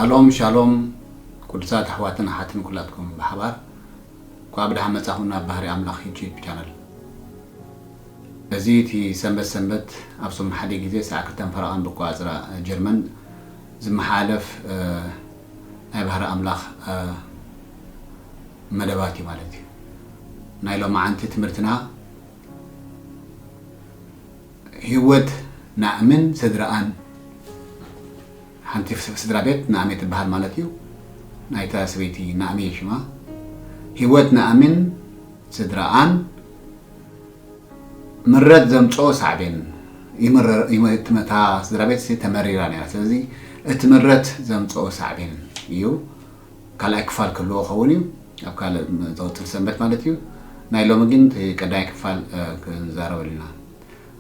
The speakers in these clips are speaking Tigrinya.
ሻሎም ሻሎም፣ ቅዱሳት ኣሕዋትን ኣሓትን ኩላትኩም ብሓባር እንኳዕ ብደሓን መጻኹም ናብ ባህሪ ኣምላኽ ዩቲዩብ ቻነል። እዚ እቲ ሰንበት ሰንበት ኣብ ሰሙን ሓደ ግዜ ሰዓት ክልተን ፈረቓን ብኣቆጻጽራ ጀርመን ዝመሓለፍ ናይ ባህሪ ኣምላኽ መደባት እዩ ማለት እዩ። ናይ ሎማዓንቲ ትምህርትና ህይወት ናእምን ስድራኣን። ሓንቲ ስድራ ቤት ናእሜ ትበሃል ማለት እዩ። ናይታ ሰበይቲ ናእሜ ሽማ። ህይወት ናእምን ስድራኣን ምረት ዘምጽኦ ሳዕቤን ይምረ-፣ ይመ-፣ እታ ስድራ ቤት ሲ ተመሪራ ነይራ። ስለዚ እቲ ምረት ዘምጽኦ ሳዕቤን እዩ። ካልኣይ ክፋል ክህልዎ ክኸውን እዩ። ኣብ ካልእ ዝቕጽል ሰንበት ማለት እዩ። ናይ ሎሚ ግን እቲ ቀዳማይ ክፋል፣ እ፣ ክንዛረበሉ ኢና።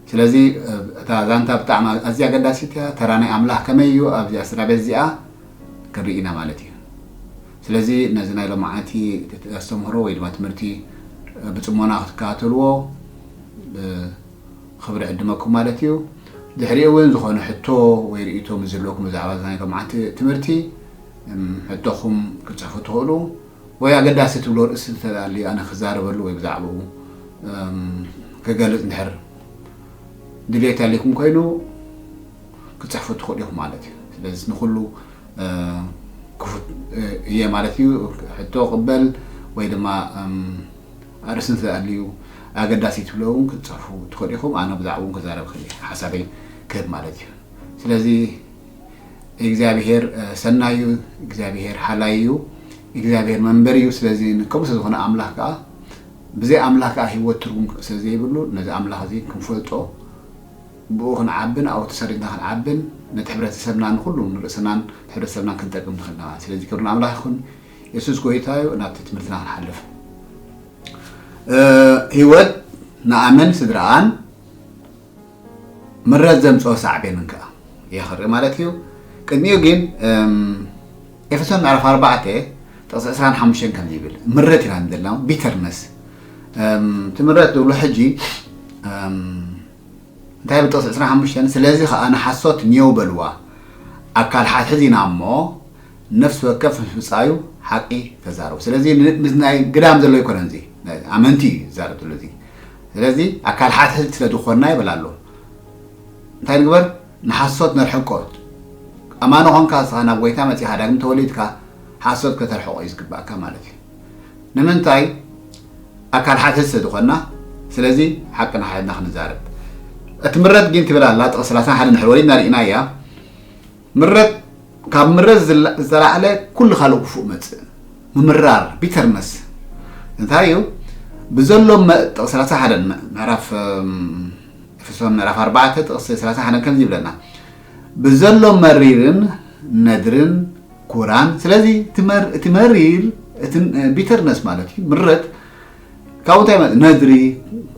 ስለዚ፣ እ፣ እታ ዛንታ ብጣዕሚ ኣዝያ ኣገዳሲት እያ። ተራ ናይ ኣምላኽ ከመይ እዩ ኣብዚኣ ስድራ ቤት እዚኣ ክንርኢ ኢና ማለት እዩ። ስለዚ ነዚ ናይ ሎማዓንቲ ኣስተምህሮ ወይ ድማ ትምህርቲ፣ እ፣ ብጽሞና ክትከታተልዎ፣ እ፣ ክብሪ ዕድመኩም ማለት እዩ። ድሕሪኡ እውን ዝኾነ ሕቶ ወይ ርእይቶ ምስ ዘለኩም ብዛዕባ እዛ ናይ ሎማዓንቲ ትምህርቲ፣ እም፣ ሕቶኹም ክትጽሕፉ ትኽእሉ። ወይ ኣገዳሲ ትብሎ ርእሲ እንተልዩ ኣነ ክዛረበሉ ወይ ብዛዕባኡ፣ እም፣ ክገልጽ እንድሕር ድሌት ኣልኩም ኮይኑ ክትጽሕፉ ትኽእሉ ኢኹም ማለት እዩ። ስለዚ ንኹሉ፣ እ፣ ክፉት፣ እ፣ እየ ማለት እዩ። ሕቶ ቅበል ወይ ድማ፣ እም፣ ኣርእስቲ እንተልዩ ኣገዳሲ ትብሎ እውን ክትጽሕፉ ትኽእሉ ኢኹም። ኣነ ብዛዕባኡ እውን ክዛረብ ክእል እየ፣ ሓሳበይ ክህብ ማለት እዩ። ስለዚ እግዚኣብሄር፣ እ፣ ሰናይ እዩ፣ እግዚኣብሄር ሓላይ እዩ፣ እግዚኣብሄር መንበር እዩ። ስለዚ ከምኡ ስለ ዝኾነ ኣምላኽ ከኣ፣ ብዘይ ኣምላኽ ከኣ ህይወት ትርጉም ስለ ዘይብሉ፣ ነዚ ኣምላኽ እዚ ክንፈልጦ፣ ብኡ ክንዓብን ኣብኡ ተሰሪትና ክንዓብን፣ ነቲ ሕብረተሰብና ንኹሉ ንርእስናን ሕብረተሰብናን ክንጠቅም ንኽእል ኢና። ስለዚ ክብሪ ንኣምላኽ ይኹን። የሱስ ጎይታ እዩ። ናብቲ ትምህርትና ክንሓልፍ። እ፣ ህይወት ንኣምን ስድራኣን ምረት ዘምጽኦ ሳዕቤን ከኣ የኽርኢ ማለት እዩ። ቅድሚኡ ግን፣ እም፣ ኤፌሶን ምዕራፍ ኣርባዕተ ጥቕሲ ዕስራን ሓሙሽተን ከምዚ ይብል፣ ምረት ኢና ዘለና፣ ቢተርነስ። እም፣ እቲ ምረት ዝብሎ ሕጂ፣ እም፣ እንታይ ይብል ጥቕሲ ዕስራን ሓሙሽተን? ስለዚ ኸኣ ንሓሶት ኒየው በልዋ፣ ኣካል ሓትሕዝ ኢና እሞ፣ ነፍሲ ወከፍ ምስ ብጻዩ ሓቂ ተዛረቡ። ስለዚ ን-፣ ምስ ናይ ግዳም ዘሎ ኣይኮነን፣ እዚ ናይ ኣመንቲ እዩ ዝዛረብ ዘሎ እዚ። ስለዚ ኣካል ሓትሕዝ ስለ ዝኾንና ይብል ኣሎ። እንታይ ንግበር? ንሓሶት ነርሕቆ። ኣማኒ ኾንካ ንስኻ ናብ ጎይታ መጺኻ ዳግም ተወሊድካ ሓሶት ከተርሕቆ እዩ ዝግባእካ ማለት እዩ። ንምንታይ? ኣካል ሓትሕዝ ስለ ዝኾንና። ስለዚ ሓቂ ንሓድና ክንዛረብ። እቲ ምረት ግን ትብል ኣላ፣ ጥቕሲ ሰላሳን ሓደን ድሕሪ ወሊድና ርኢናያ። ምረት፣ ካብ ምረት ዝላ-፣ ዝተላዕለ ኩሉ ካልእ ክፉእ መጽእ። ምምራር፣ ቢተርነስ። እንታይ እዩ? ብዘሎ መ-፣ ጥቕሲ ሰላሳ ሓደ ምዕራፍ፣ እም፣ ኤፌሶን ምዕራፍ ኣርባዕተ ጥቕሲ ሰላሳ ሓደ ከምዚ ይብለና፣ ብዘሎ መሪርን ነድርን ኩራን። ስለዚ እቲ መር-፣ እቲ መሪር፣ እቲ ን-፣ ቢተርነስ ማለት እዩ፣ ምረት፣ ካብኡ እንታይ ማለት? ነድሪ፣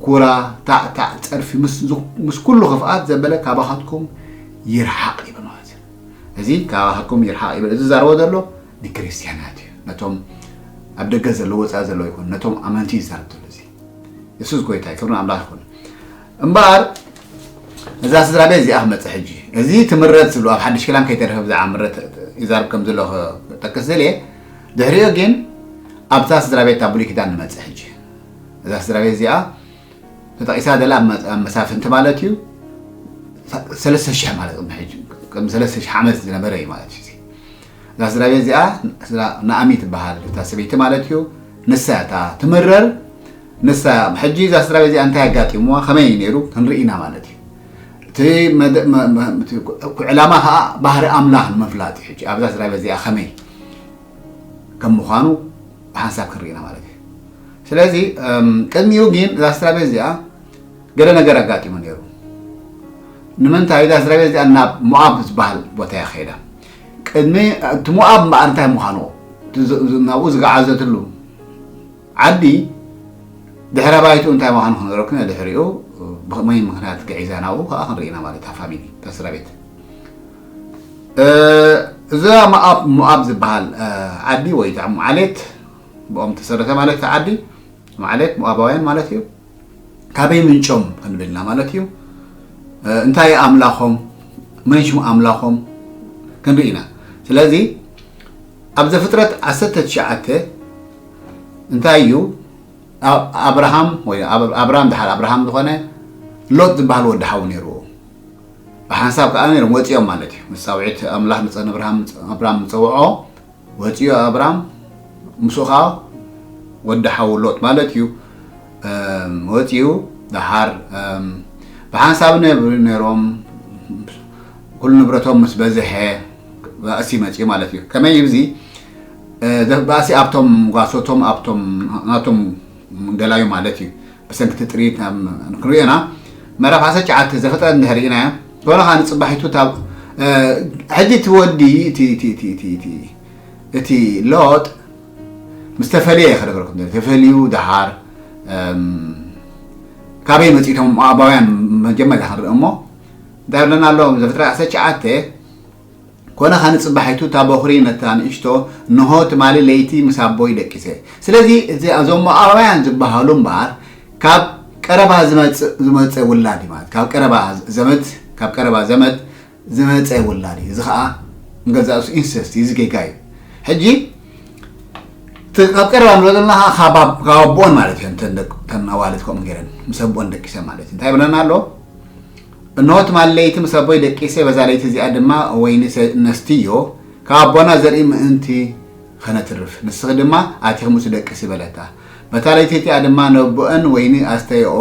ኩራ፣ ታዕታዕ፣ ጸርፊ፣ ምስ፣ ምስ ኩሉ ክፍኣት ዘበለ ካባኻትኩም ይርሓቕ ይብል ማለት እዩ። እዚ ካባኻትኩም ይርሓቕ ይብል። እዚ ዝዛረቦ ዘሎ ንክርስትያናት እዩ። ነቶም ኣብ ደገ ዘለዉ፣ ወጻኢ ዘለዉ ይኹን፣ ነቶም ኣመንቲ እዩ ዝዛረብ ዘሎ እዚ። የሱስ ጎይታ እዩ፣ ክብሪ ንኣምላኽ ይኹን። እምበኣር እዛ ስድራ ቤት እዚኣ ክመጽእ ሕጂ፣ እዚ እቲ ምረት ዝብሎ ኣብ ሓድሽ ኪዳን ከይተረፈ ብዛዕባ ምረት ይዛረብ ከም ዘሎ ክጠቅስ ደልየ። ድሕሪኡ ግን ኣብታ ስድራ ቤት ኣብ ብሉይ ኪዳን ንመጽእ ሕጂ። እዛ ስድራ ቤት እዚኣ ተጠቒሳ ዘላ ኣብ መ-፣ ኣብ መሳፍንቲ ማለት እዩ። ሰ-፣ ሰለስተ ሽሕ ማለት ቅድሚ ሕጂ፣ ቅድሚ ሰለስተ ሽሕ ዓመት ዝነበረ እዩ ማለት እዩ። እዛ ስድራ ቤት እዚኣ ስድራ ናኣሚ ትበሃል እታ ሰበይቲ ማለት እዩ። ንሳ እታ ትምረር። ንሳ ሕጂ እዛ ስድራ ቤት እዚኣ እንታይ ኣጋጢምዋ፣ ከመይ እዩ ነይሩ ክንርኢ ኢና ማለት እዩ። እቲ መደ-፣ መ-፣ መ-፣ እቲ ዕላማ ከዓ ባህሪ ኣምላኽ ንምፍላጥ እዩ። ሕጂ ኣብዛ ስድራ ቤት እዚኣ ከመይ ከም ምዃኑ ብሓንሳብ ክንርኢ ኢና ማለት እዩ። ስለዚ፣ እም፣ ቅድሚኡ ግን እዛ ስድራ ቤት እዚኣ ገለ ነገር ኣጋጢሙ ነይሩ። ንምንታይ እዛ ስድራ ቤት እዚኣ ናብ ሞኣብ ዝበሃል ቦታ እያ ከይዳ። ቅድሚ እቲ ሞኣብ እምበኣር እንታይ ምዃኑ፣ እቲ ዝ-፣ ዝ-፣ ናብኡ ዝገዓዘትሉ ዓዲ ድሕረ ባይትኡ እንታይ ምዃኑ ክንረክብ ድሕሪኡ ብኸመይ ምኽንያት ገዒዛ ናብኡ ከዓ ክንርኢ ኢና ማለት እታ ፋሚሊ፣ እታ ስድራ ቤት። እ፣ እዛ ሞኣብ፣ ሞኣብ ዝበሃል፣ እ፣ ዓዲ ወይ ከዓ ሞዓሌት ብኦም ተሰረተ ማለት እታ ዓዲ፣ ሞዓሌት ሞኣባውያን ማለት እዩ። ካበይ ምንጮም ክንብል ኢና ማለት እዩ። እ፣ እንታይ ኣምላኾም፣ መን ሽሙ ኣምላኾም ክንርኢ ኢና። ስለዚ ኣብ ዘፍጥረት ዓሰርተ ትሽዓተ እንታይ እዩ? ኣብ-፣ ኣብርሃም ወይ ኣብ-፣ ኣብርሃም ድሓር ኣብርሃም ዝኾነ ሎጥ ዝበሃል ወዲ ሓው ነይርዎ። ብሓንሳብ ከዓ ነይሮም ወፂኦም ማለት እዩ። ምስ ፃውዒት ኣምላኽ ንፀን ኣብርሃም፣ ኣብርሃም ዝፀውዖ ወፂኡ ኣብርሃም፣ ምስኡ ከዓ ወዲ ሓው ሎጥ ማለት እዩ። እም፣ ወፂኡ ደሓር፣ እም፣ ብሓንሳብ ነብ-፣ ነይሮም ኩሉ ንብረቶም ምስ በዝሐ ባእሲ መፂኡ ማለት እዩ። ከመይ እዩ እዚ? እ፣ ዘ-፣ ባእሲ ኣብቶም ጓሶቶም፣ ኣብቶም ናቶም ደላዩ ማለት እዩ። ብሰንኪ እቲ ጥሪት ናብ ክንሪኦ ኢና። ምዕራፍ ዓሰርተ ትሽዓተ ዘፍጥረት እንድሕር ርኢናዮ፣ ኮነ ኸዓ ንፅባሒቱ ታብ-፣ እ፣ ሕጂ እቲ ወዲ፣ እቲ፣ እቲ፣ እቲ፣ እቲ፣ እቲ፣ እቲ ሎጥ ምስ ተፈልየ ይኸረግረኩም ዘሎ። ተፈልዩ ደሓር፣ እም፣ ካበይ መፂቶም ሞኣባውያን መጀመርያ ክንርኢ እሞ፣ እንታይ ይብለና ኣሎ? ዘፍጥረት ዓሰርተ ትሽዓተ፣ ኮነ ኸዓ ንፅባሒቱ እታ በኹሪ ነታ ንእሽቶ፣ እንሆ ትማሊ ለይቲ ምስ ኣቦይ ደቂሰ። ስለዚ እዚ፣ እዞም ሞኣባውያን ዝበሃሉ እምበኣር ካብ ቀረባ ዝመጽእ፣ ዝመጸ ውላድ እዩ ማለት፣ ካብ ቀረባ ዘመድ፣ ካብ ቀረባ ዘመድ ዝመጸ ውላድ እዩ። እዚ ኸዓ ንገዛእ ርእሱ ኢንሰስት እዩ፣ እዚ ጌጋ እዩ። ሕጂ እቲ ካብ ቀረባ ንብሎ ዘለና ኸዓ ካብ ኣብ-፣ ካብ ኣቦኦን ማለት እዩ። እተን ደቅ-፣ እተን ኣዋልድ ከምኡ ገይረን ምስ ኣቦኦን ደቂሰን ማለት እዩ። እንታይ ይብለና ኣሎ? እንሆ ትማሊ ለይቲ ምስ ኣቦይ ደቂሰ፣ በዛ ለይቲ እዚኣ ድማ ወይኒ ሰ-፣ ነስትዮ፣ ካብ ኣቦና ዘርኢ ምእንቲ ኸነትርፍ፣ ንስኺ ድማ ኣቲኺ ምስኡ ደቅሲ በለታ። በታ ለይቲ እቲኣ ድማ ነቦአን ወይኒ ኣስተየኦ፣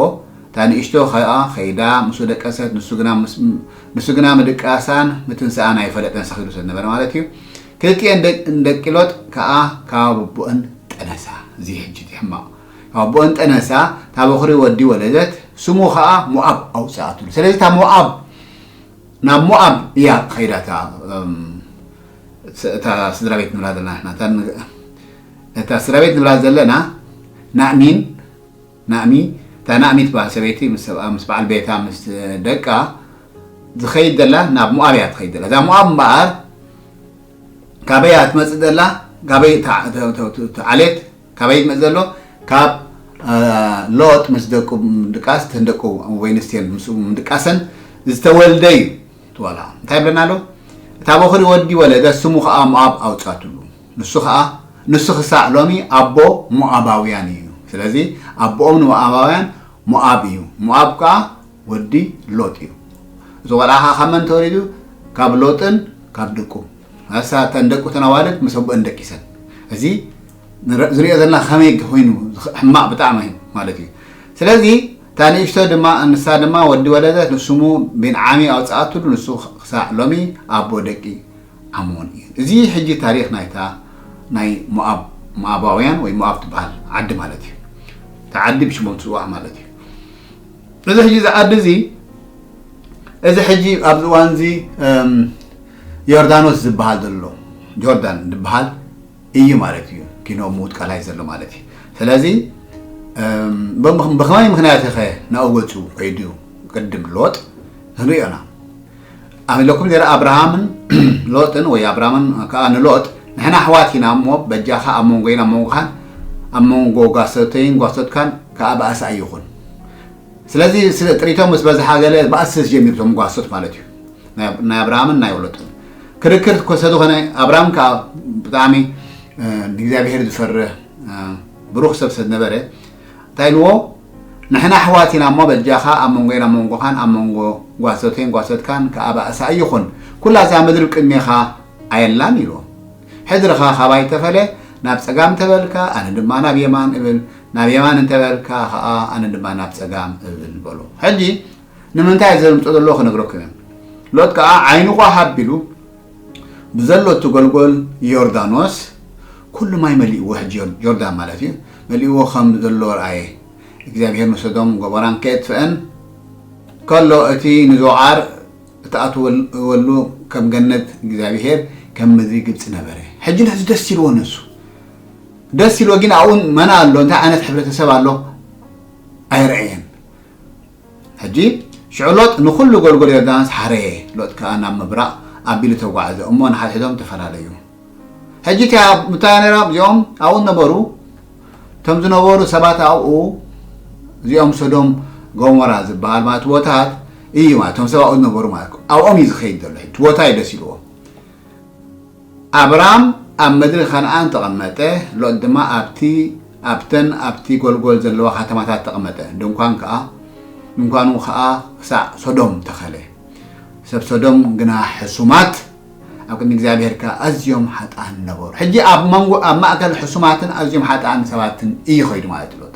እታ ንእሽቶ ኸኣ ኸይዳ ምስኡ ደቀሰት፣ ንሱ ግና ምስ-፣ ንሱ ግና ምድቃሳን ምትንስኣን ኣይፈለጠን፣ ሰኺሩ ስለ ዝነበረ ማለት እዩ። ክልቲኤን ደቅ-፣ ደቂ ሎጥ ከኣ ካብ ኣቦአን ጠነሳ። እዚ ሕጂ እቲ ሕማቕ። ካብ ኣቦአን ጠነሳ፣ እታ በኹሪ ወዲ ወለደት፣ ስሙ ኸኣ ሞኣብ ኣውጽኣትሉ። ስለዚ እታ ሞኣብ፣ ናብ ሞኣብ እያ ኸይዳ እታ፣ እም፣ ስ-፣ እታ ስድራ ቤት ንብላ ዘለና ንሕና። እታ ን-፣ እታ ስድራ ቤት ንብላ ዘለና ናእሚን፣ ናእሚ፣ እታ ናእሚ ትበሃል ሰበይቲ ምስ ሰብኣ፣ ምስ በዓል ቤታ፣ ምስ ደቃ ዝኸይድ ዘላ ናብ ሞኣብ እያ ትኸይድ ዘላ። እዛ ሞኣብ እምበኣር ካበይ እያ ትመጽእ ዘላ? ካበይ እታ፣ እታ፣ እታ፣ እታ፣ እታ ዓሌት ካበይ ትመጽእ ዘሎ? ካብ፣ እ፣ ሎጥ ምስ ደቁ ምድቃስ፣ እተን ደቁ ወይ ኣንስትዮን ምስኡ ምድቃሰን ዝተወልደ እዩ። ትበላ። እንታይ ይብለና ኣሎ? እታ በኹሪ ወዲ ወለደ፣ ስሙ ኸዓ ሞኣብ ኣውጻትሉ። ንሱ ኸዓ፣ ንሱ ክሳዕ ሎሚ ኣቦ ሞኣባውያን እዩ። ስለዚ ኣቦኦም ንሞኣባውያን ሞኣብ እዩ። ሞኣብ ከኣ ወዲ ሎጥ እዩ። እዚ ቆልዓ ኸዓ ካብ መን ተወሊዱ? ካብ ሎጥን ካብ ደቁ። እሳ እተን ደቁ እተን ኣዋልድ ምስ ኣቦአን ደቂሰን። እዚ ንረ-፣ ዝሪኦ ዘለና ከመይ ኮይኑ ዝኽ-፣ ሕማቕ ብጣዕሚ እዩ ማለት እዩ። ስለዚ እታ ንእሽቶ ድማ፣ ንሳ ድማ ወዲ ወለደት፣ ንስሙ ቢንዓሚ ኣውጽኣትሉ፣ ንሱ ክሳዕ ሎሚ ኣቦ ደቂ ኣሞን እዩ። እዚ ሕጂ ታሪኽ ናይታ ናይ ሞኣብ፣ ሞኣባውያን ወይ ሞኣብ ትበሃል ዓዲ ማለት እዩ። እታ ዓዲ ብሽሞም ትጽዋዕ ማለት እዩ። እዚ ሕጂ እዚ ዓዲ እዚ፣ እዚ ሕጂ ኣብዚ እዋን እዚ፣ እም፣ ዮርዳኖስ ዝበሃል ዘሎ፣ ጆርዳን ዝበሃል እዩ ማለት እዩ። ኪኖ ምውት ቀላይ ዘሎ ማለት እዩ። ስለዚ፣ እም፣ ብምኽ-፣ ብኸመይ ምኽንያት ኢኸ ናብኡ ገጹ ከይዱ ቅድም ሎጥ? ክንሪኦ ኢና። ኣሚለኩም ነይረ ኣብርሃምን ሎጥን፣ ወይ ኣብርሃምን ከኣ ንሎጥ፣ "ንሕና ኣሕዋት ኢና እሞ፣ በጃኻ ኣብ መንጎይን ኣብ መንጎኻን፣ ኣብ መንጎ ጓሶተይን ጓሶትካን ከኣ ባእሲ ኣይኹን።" ስለዚ ስለ ጥሪቶም ምስ በዝሓ ገለ ባእሲ ጀሚሩ፣ እቶም ጓሶት ማለት እዩ። ናይ፣ ናይ ኣብርሃምን ናይ ሎጥን ክርክር ኮሰ ዝኾነ፣ ኣብርሃም ከኣ ብጣዕሚ፣ እ፣ ንእግዚኣብሄር ዝፈርህ፣ እ፣ ብሩኽ ሰብ ስለ ዝነበረ፣ እንታይ ኢልዎ? "ንሕና ኣሕዋት ኢና እሞ፣ በጃኻ ኣብ መንጎይን ኣብ መንጎኻን ኣብ መንጎ ጓሶተይን ጓሶትካን ከኣ ባእሲ ኣይኹን። ኩላ እዛ ምድሪ ቅድሜኻ ኣየላን" ኢልዎ። "ሕድርኻ ካባይ ተፈለ፣ ናብ ጸጋም ተበልካ፣ ኣነ ድማ ናብ የማን እብል፣ ናብ የማን እንተበልካ ኸኣ፣ ኣነ ድማ ናብ ጸጋም እብል" በሎ። ሕጂ ንምንታይ ዘምጾ ዘሎ ክነግረኩም እየ። ሎጥ ከኣ ዓይኑ ቋሕ ኣቢሉ ብዘሎ እቲ ጎልጎል ዮርዳኖስ ኩሉ ማይ መሊእዎ፣ ሕጂ ዮር-፣ ዮርዳን ማለት እዩ፣ መሊእዎ ከም ዘሎ ረኣየ። እግዚኣብሄር ንሶዶም ጎሞራን ከየጥፍአን ከሎ፣ እቲ ንዞዓር እትኣትወሉ ከም ገነት፣ እግዚኣብሄር ከም ምድሪ ግብጺ ነበረ። ሕጂ ነዚ ደስ ኢልዎ፣ ንሱ ደስ ኢልዎ፣ ግን ኣብኡ መን ኣሎ፣ እንታይ ዓይነት ሕብረተሰብ ኣሎ ኣይረኣየን። ሕጂ ሽዑ ሎጥ ንኹሉ ጎልጎል ዮርዳኖስ ሓረየ። ሎጥ ከኣ ናብ ምብራቕ ኣቢሉ ተጓዕዘ እሞ ንሓድሕዶም ተፈላለዩ። ሕጂ እቲኣ ምታ ነይራ፣ እዚኦም ኣብኡ ነበሩ። እቶም ዝነበሩ ሰባት ኣብኡ፣ እዚኦም ሶዶም ጎሞራ ዝበሃል ማለት ቦታት እዩ ማለት፣ እቶም ሰብ ኣብኡ ዝነበሩ ማለት፣ ኣብኦም እዩ ዝኸይድ ዘሎ። ሕጂ እቲ ቦታ እዩ ደስ ኢልዎ። ኣብራም ኣብ ምድሪ ከነኣን ተቐመጠ፣ ሎጥ ድማ ኣብቲ ኣብተን ኣብቲ ጎልጎል ዘለዋ ከተማታት ተቐመጠ። ድንኳን ከኣ ድንኳኑ ከኣ ክሳዕ ሶዶም ተኸለ። ሰብ ሶዶም ግና ሕሱማት፣ ኣብ ቅድሚ እግዚኣብሔር ከኣ ኣዝዮም ሓጥኣን ነበሩ። ሕጂ ኣብ መንጎ ኣብ ማእከል ሕሱማትን ኣዝዮም ሓጥኣን ሰባትን እዩ ኸይዱ ማለት እዩ ሎጥ።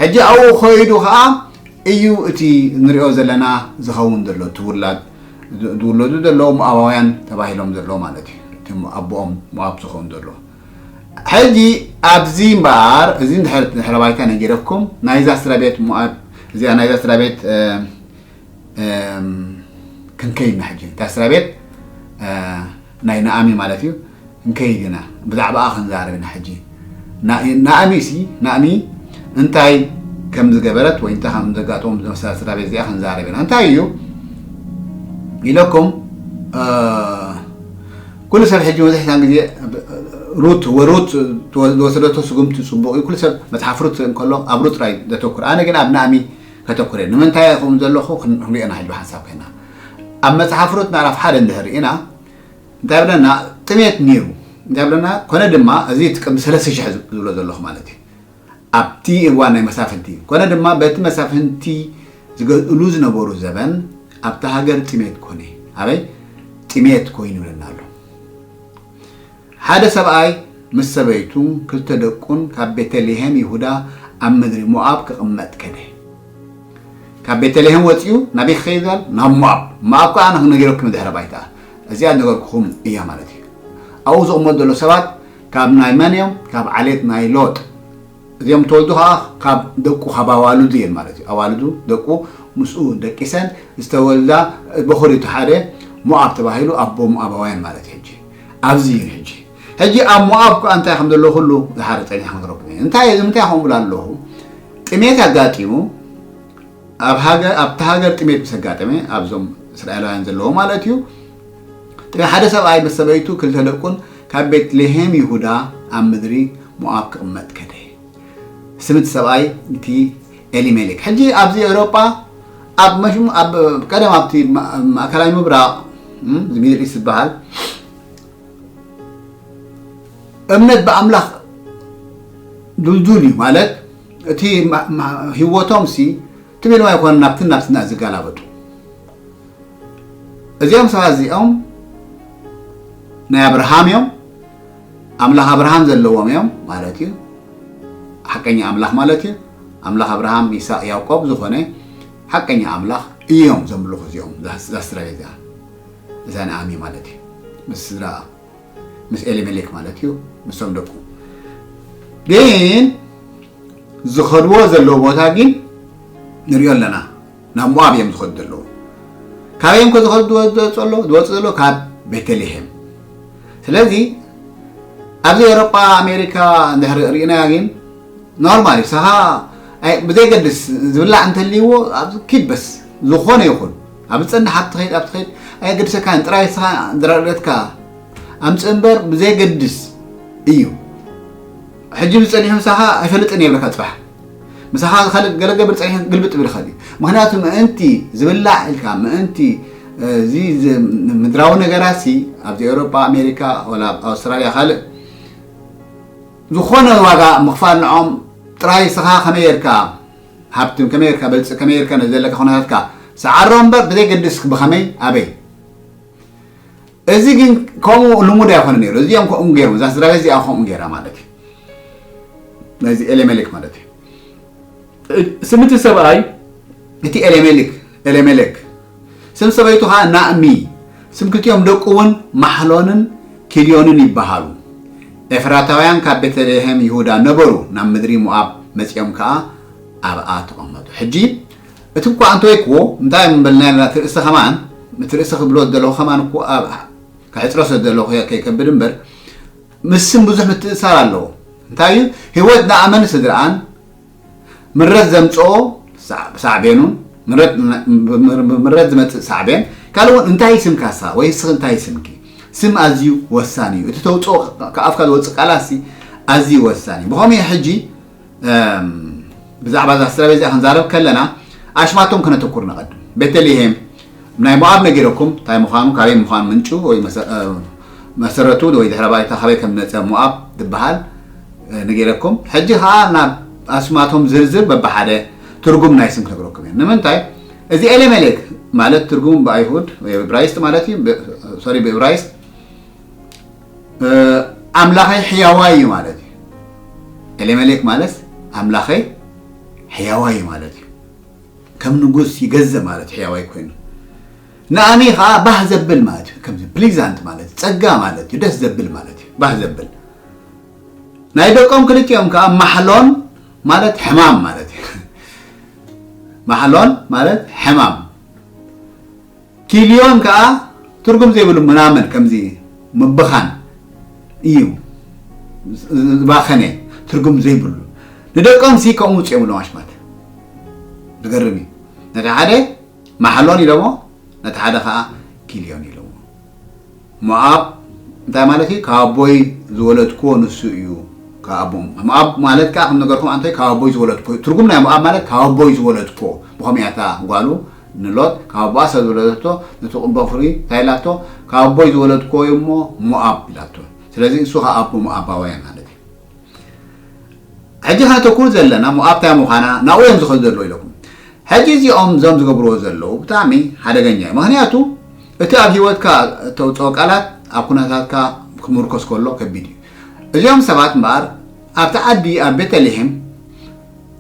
ሕጂ ኣብኡ ኸይዱ ኸኣ እዩ እቲ ንሪኦ ዘለና ዝኸውን ዘሎ እቲ ውላድ ዝውለዱ ዘለዉ ሞኣባውያን ተባሂሎም ዘለዉ ማለት እዩ። እቲ ኣቦኦም ሞኣብ ዝኸውን ዘሎ ሕጂ ኣብዚ እምበኣር እዚ ድሕሪ ድሕረ ባይታ ነጊረኩም ናይዛ ስድራ ቤት ሞኣብ እዚኣ ናይዛ ስድራ ቤት ክንከይድ ኢና ሕጂ እታ ስድራ ቤት ናይ ናኣሚ ማለት እዩ። ክንከይድ ኢና ብዛዕባኣ ክንዛረብ ኢና ሕጂ። ናእሚ ሲ ናእሚ እንታይ ከም ዝገበረት ወይ እንታይ ከም ዘጋጠሞም ዝመሰላ ስድራ ቤት እዚኣ ክንዛረብ ኢና። እንታይ እዩ ኢለኩም ኩሉ ሰብ ሕጂ መብዛሕትኣን ግዜ ሩት ወሩት ዝወሰደቶ ስጉምቲ ፅቡቕ እዩ። ኩሉ ሰብ መፅሓፍ ሩት እንከሎ ኣብ ሩት ጥራይ ዘተኩር። ኣነ ግን ኣብ ናእሚ ከተኩር እየ። ንምንታይ ከምኡ ዘለኹ ክንሪኦ ኢና ሕጂ ብሓንሳብ ኮይና ኣብ መፅሓፍ ሩት ምዕራፍ ሓደ እንድሕር ርኢና እንታይ ብለና ጥሜት ነይሩ እንታይ ብለና ኮነ ድማ እዚ እቲ ቅድሚ ሰለስተ ሽሕ ዝብሎ ዘለኹ ማለት እዩ ኣብቲ እዋን ናይ መሳፍንቲ ኮነ ድማ በቲ መሳፍንቲ ዝገዝእሉ ዝነበሩ ዘበን ኣብቲ ሃገር ጥሜት ኮነ ኣበይ ጥሜት ኮይኑ ይብለና ኣሎ ሓደ ሰብኣይ ምስ ሰበይቱ ክልተ ደቁን ካብ ቤተልሔም ይሁዳ ኣብ ምድሪ ሞኣብ ክቕመጥ ከደ ካብ ቤተልሔም ወፂኡ ናበይ ክኸይድ ዛል ናብ ሞኣብ ሞኣብ ከዓ ንክነገረኩም ድሕረ ባይታ እዚኣ ነገርኩኹም እያ ማለት እዩ ኣብኡ ዝቕመጡ ዘሎ ሰባት ካብ ናይ መን እዮም ካብ ዓሌት ናይ ሎጥ እዚኦም ተወልዱ ከዓ ካብ ደቁ ካብ ኣዋልዱ እየን ማለት እዩ ኣዋልዱ ደቁ ምስኡ ደቂሰን ዝተወልዳ በኹሪቱ ሓደ ሞኣብ ተባሂሉ ኣቦ ሞኣባውያን ማለት እዩ ሕጂ ኣብዚ እዩ ሕጂ ሕጂ ኣብ ሞኣብ ከዓ እንታይ ከም ዘሎ ኩሉ ዝሓረ ፀኒሕ ክንረቡ እንታይ እዚ ምንታይ ከምብሉ ኣለኹ ጥሜት ኣጋጢሙ ኣብታ ሃገር ጥሜት ምስ ኣጋጠመ ኣብዞም እስራኤላውያን ዘለዎ ማለት እዩ ሓደ ሰብኣይ ምስ ሰበይቱ ክልተ ደቁን ካብ ቤትልሄም ይሁዳ ኣብ ምድሪ ሞኣብ ክቕመጥ ከደ ስምቲ ሰብኣይ እቲ ኤሊሜሌክ ሕጂ ኣብዚ ኤውሮጳ ኣብ መሽሙ ኣብ ቀደም ኣብቲ ማእከላይ ምብራቕ ሚድል ኢስት ዝበሃል እምነት ብኣምላኽ ድልዱል እዩ ማለት እቲ ህይወቶም ሲ ትም ኢሎም ኣይኮነ ናብትን ናብትን ዝጋላበጡ እዚኦም ሰባት እዚኦም ናይ ኣብርሃም እዮም ኣምላኽ ኣብርሃም ዘለዎም እዮም ማለት እዩ ሓቀኛ ኣምላኽ ማለት እዩ ኣምላኽ ኣብርሃም ይስሐቅ ያዕቆብ ዝኾነ ሓቀኛ ኣምላኽ እዮም ዘምልኹ እዚኦም ዛስትራቤዛ እዛ ንኣሚ ማለት እዩ ምስ ስድራ ምስ ኤሊሜሌክ ማለት እዩ ምስቶም ደቁ ግን ዝኸድዎ ዘለዎ ቦታ ግን ንሪኦ ኣለና ናብ ሞኣብ እዮም ዝኸዱ ዘለዉ ካበይ እዮም ከዝኸዱ ዝወፁ ዘሎ ዝወፁ ዘሎ ካብ ቤተልሄም ስለዚ ኣብዚ ኤውሮጳ ኣሜሪካ እንድሕር ርኢናያ ግን ኖርማል እዩ ሰኻ ብዘይገድስ ዝብላዕ እንተልይዎ ኪድ በስ ዝኾነ ይኹን ኣብ ዝፀንሕ ኣብ ትኸይድ ኣብ ትኸይድ ኣየገድሰካን ጥራይ ስኻ ዝረድኤትካ ኣምፅእ እምበር ብዘየገድስ እዩ ሕጂ ዝፀኒሑ ምሳኻ ኣይፈልጥን የብለካ ፅባሕ ምሳኻ ካልእ ገለ ገብር ፀኒሑ ግልብጥ ብል ይኽእል እዩ ምክንያቱ ምእንቲ ዝብላዕ ኢልካ ምእንቲ እዚ ምድራዊ ነገራት ሲ ኣብዚ ኤውሮጳ ኣሜሪካ ወላ ኣብ ኣውስትራልያ ካልእ ዝኾነ ዋጋ ምኽፋል ንዖም ጥራይ ስኻ ከመይ ጌርካ ሃብትን ከመይ ጌርካ በልፅ ከመይ ጌርካ ነዚ ዘለካ ኩነታትካ ሰዓሮ እምበር ብዘይ ገድስ ብኸመይ ኣበይ እዚ ግን ከምኡ ልሙድ ኣይኮነ ነይሩ እዚኦም ከምኡ ገይሮም እዛ ስድራ ቤት እዚኣ ከምኡ ገይራ ማለት እዩ ናይዚ ኤሌሜሌክ ማለት እዩ ስምቲ ሰብኣይ እቲ ኤሌሜሌክ ኤሌሜሌክ ስም ሰበይቱ ኸዓ ናእሚ ስም ክልቲኦም ደቁ እውን ማሕሎንን ኪልዮንን ይበሃሉ ኤፍራታውያን ካብ ቤተልሔም ይሁዳ ነበሩ ናብ ምድሪ ሞኣብ መጺኦም ከኣ ኣብኣ ተቐመጡ ሕጂ እቲ እኳ እንተወይክዎ እንታይ ምበልናዮ እቲ ርእሲ ኸማን እቲ ርእሲ ክብሎ ዘለኹ ኸማን እኮ ኣብ ከሕፅሮ ስለ ዘለኹ ከይከብድ እምበር ምስ ስም ብዙሕ ምትእሳር ኣለዎ እንታይ እዩ ህይወት ንኣመን ስድርኣን ምረት ዘምፅኦ ሳዕቤኑን ምረት ዝመፅእ ሳዕቤን ካልእ እውን እንታይ ስምካሳ ወይ ስኽ እንታይ ስምኪ ስም ኣዝዩ ወሳኒ እዩ እቲ ተውፅኦ ከኣፍካ ዝወፅእ ቃላት ኣዝዩ ወሳኒ እዩ ብኸመይ ሕጂ ብዛዕባ እዛ ስድራ ቤት እዚኣ ክንዛረብ ከለና ኣሽማቶም ከነተኩር ንቐድም ቤተልሄም ናይ ሞኣብ ነጊረኩም እንታይ ምዃኑ ካበይ ምዃኑ ምንጩ ወይ መሰረቱ ወይ ድሕረ ባይታ ካበይ ከም መጸ ሞኣብ ዝበሃል ነጊረኩም። ሕጂ ከዓ ናብ ኣስማቶም ዝርዝር በብሓደ ትርጉም ናይ ስም ክነግረኩም እየ። ንምንታይ እዚ ኤሌሜሌክ ማለት ትርጉም ብኣይሁድ ወይ ብራይስጥ ማለት እዩ፣ ሶሪ ብእብራይስጥ ኣምላኸይ ሕያዋይ እዩ ማለት እዩ። ኤሌሜሌክ ማለት ኣምላኸይ ሕያዋይ እዩ ማለት እዩ። ከም ንጉስ ይገዝእ ማለት ሕያዋይ ኮይኑ ንኣኒ ከዓ ባህ ዘብል ማለት እዩ። ከምዚ ፕሊዛንት ማለት ጸጋ ማለት እዩ። ደስ ዘብል ማለት እዩ። ባህ ዘብል ናይ ደቆም ክልቲኦም ከዓ ማሕሎን ማለት ሕማም ማለት እዩ። ማሕሎን ማለት ሕማም፣ ኪልዮን ከዓ ትርጉም ዘይብሉ ምናምን ከምዚ ምብኻን እዩ። ዝባኸነ ትርጉም ዘይብሉ ንደቆም ሲ ከምኡ ውፅኦም ኣለዋሽ ማለት ዝገርም እዩ። ነቲ ሓደ ማሕሎን ኢሎሞ ነቲ ሓደ ከዓ ኪልዮን ኢሎሞ። ሞኣብ እንታይ ማለት እዩ? ካብ ኣቦይ ዝወለድክዎ ንሱ እዩ። ካብ ኣቦ- ሞኣብ ማለት ከዓ ከም ነገርኩም ኣንታይ ካብ ኣቦይ ዝወለድክዎ ትርጉም ናይ ሞኣብ ማለት ካብ ኣቦይ ዝወለድክዎ ብኸምያታ ጓሉ ንሎጥ ካብ ኣቦኣ ሰብ ዝወለደቶ ነቲ ቁምበፍሪ እንታይ ኢላቶ? ካብ ኣቦይ ዝወለድክዎ እዩ እሞ ሞኣብ ኢላቶ። ስለዚ እሱ ከዓ ኣቦ ሞኣባውያን ማለት እዩ። ሕጂ ከነተኩር ዘለና ሞኣብ እንታይ ምዃና ናብኡ እዮም ዝኸዱ ዘለዉ ኢለኩም። ሕጂ እዚኦም እዞም ዝገብርዎ ዘለዉ ብጣዕሚ ሓደገኛ እዩ። ምክንያቱ እቲ ኣብ ህይወትካ እተውፅኦ ቃላት ኣብ ኩነታትካ ክምርኮስ ከሎ ከቢድ እዩ። እዚኦም ሰባት እምበኣር ኣብቲ ዓዲ ኣብ ቤተልሔም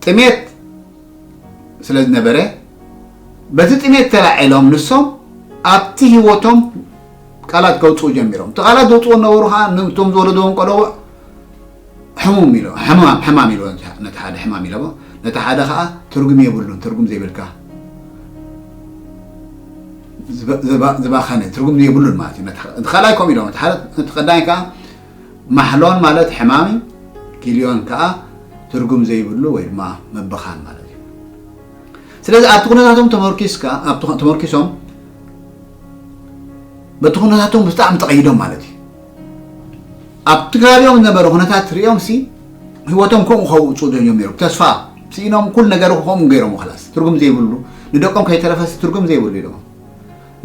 ጥሜት ስለ ዝነበረ በቲ ጥሜት ተላዒሎም ንሶም ኣብቲ ህይወቶም ቃላት ከውፅኡ ጀሚሮም። እቲ ቃላት ዘውፅኡ ነበሩ ከዓ ነቶም ዝወለድዎም ቆለውዕ ሕሙም ኢሎ ሕማም ሕማም ኢሎ ነቲ ሓደ ሕማም ኢሎሞ ነቲ ሓደ ከዓ ትርጉም የብሉን። ትርጉም ዘይብልካ ዝባኸነ ትርጉም የብሉን ማለት እዩ። ካልኣይ ከምኡ ኢሎም ነቲ ቀዳይ ከዓ ማሕሎን ማለት ሕማም እዩ። ኪልዮን ከዓ ትርጉም ዘይብሉ ወይ ድማ ምብኻን ማለት እዩ። ስለዚ ኣብቲ ኩነታቶም ተመርኪስካ ተመርኪሶም በቲ ኩነታቶም ብጣዕሚ ተቐይዶም ማለት እዩ። ኣብቲ ከባቢኦም ዝነበረ ኩነታት ሪኦም ሲ ህይወቶም ከምኡ ከውፅኡ ጀሚሮም። ተስፋ ስኢኖም ኩሉ ነገር ከምኡ ገይሮም። ክላስ ትርጉም ዘይብሉ ንደቆም ከይተረፈ ትርጉም ዘይብሉ ኢሎም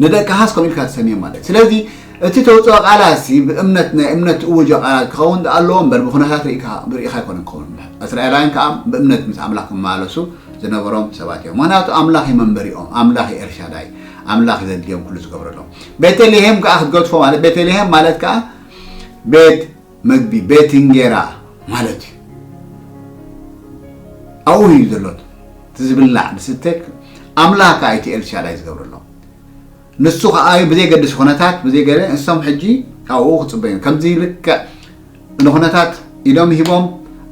ንደቅኻስ ከምኡ ኢልካ ትሰምዮም ማለት። ስለዚ እቲ ተውፅኦ ቃላት ሲ ብእምነት ናይ እምነት እውጆ ቃላት ክኸውን ኣለዎ እምበር ብኩነታት ርኢኻ ኣይኮነን ክኸውን። እስራኤላውያን ከዓ ብእምነት ምስ ኣምላኽ ክመላለሱ ዝነበሮም ሰባት እዮም። ምክንያቱ ኣምላኽ እዩ መንበሪኦም፣ ኣምላኽ እዩ ኤልሻዳይ፣ ኣምላኽ እዩ ዘድልዮም ኩሉ ዝገብረሎም። ቤተልሔም ከዓ ክትገድፎ ማለት ቤተልሔም ማለት ከዓ ቤት መግቢ ቤት እንጌራ ማለት እዩ። ኣብኡ እዩ ዘሎ እቲ ዝብላዕ ዝስተ ኣምላኽ ከዓ እቲ ኤልሻዳይ ዝገብረሎም። ንሱ ከዓ እዩ ብዘይገድስ ኩነታት ብዘይገለ እሶም ሕጂ ኣብኡ ክፅበዩ ከምዚ ልክዕ ንኩነታት ኢዶም ሂቦም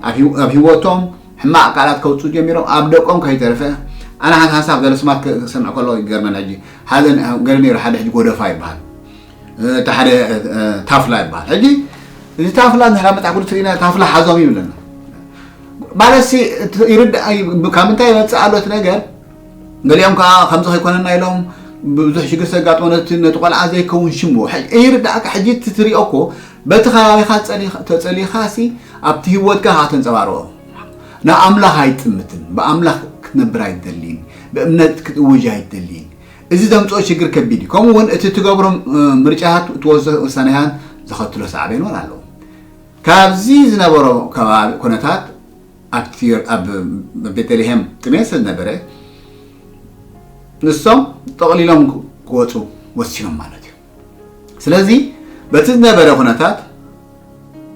ኣብ ህይወቶም ሕማቕ ቃላት ከውፅኡ ጀሚሮም ኣብ ደቆም ከይተረፈ ኣነ ሓንቲ ሓንሳብ ገለ ስማት ክሰምዕ ከለዎ ይገርመን። ሕጂ ሓደ ገለ ነይሩ ሓደ ሕጂ ጎደፋ ይበሃል። እቲ ሓደ ታፍላ ይበሃል። ሕጂ እዚ ታፍላ ንሕና መፅሓፍ ቅዱስ ርኢና ታፍላ ሓዞም ይብለና ማለት ሲ ይርዳእ። ካብ ምንታይ ይመፅእ ኣሎ እቲ ነገር? ገሊኦም ከዓ ከምዚ ከይኮነና ኢሎም ብዙሕ ሽግር ዘጋጥሞ ነቲ ነቲ ቆልዓ ዘይከውን ሽሙ ይርዳእካ። ሕጂ እቲ ትሪኦ እኮ በቲ ከባቢኻ ተፀሊኻ ሲ ኣብቲ ህይወትካ ከዓ ተንፀባርቆ። ንኣምላኽ ኣይጥምትን፣ ብኣምላኽ ክትነብር ኣይትደልይን፣ ብእምነት ክትእውጅ ኣይትደልይን። እዚ ዘምፅኦ ሽግር ከቢድ እዩ። ከምኡ እውን እቲ ትገብሮ ምርጫታት ትወስዶ ውሳኔታት ዘኸትሎ ሳዕቤን እውን ኣለዎ። ካብዚ ዝነበሮ ከባቢ ኩነታት ኣብቲ ኣብ ቤተልሔም ጥሜት ስለ ዝነበረ ንሶም ጠቕሊሎም ክወፁ ወሲኖም ማለት እዩ። ስለዚ በቲ ዝነበረ ኩነታት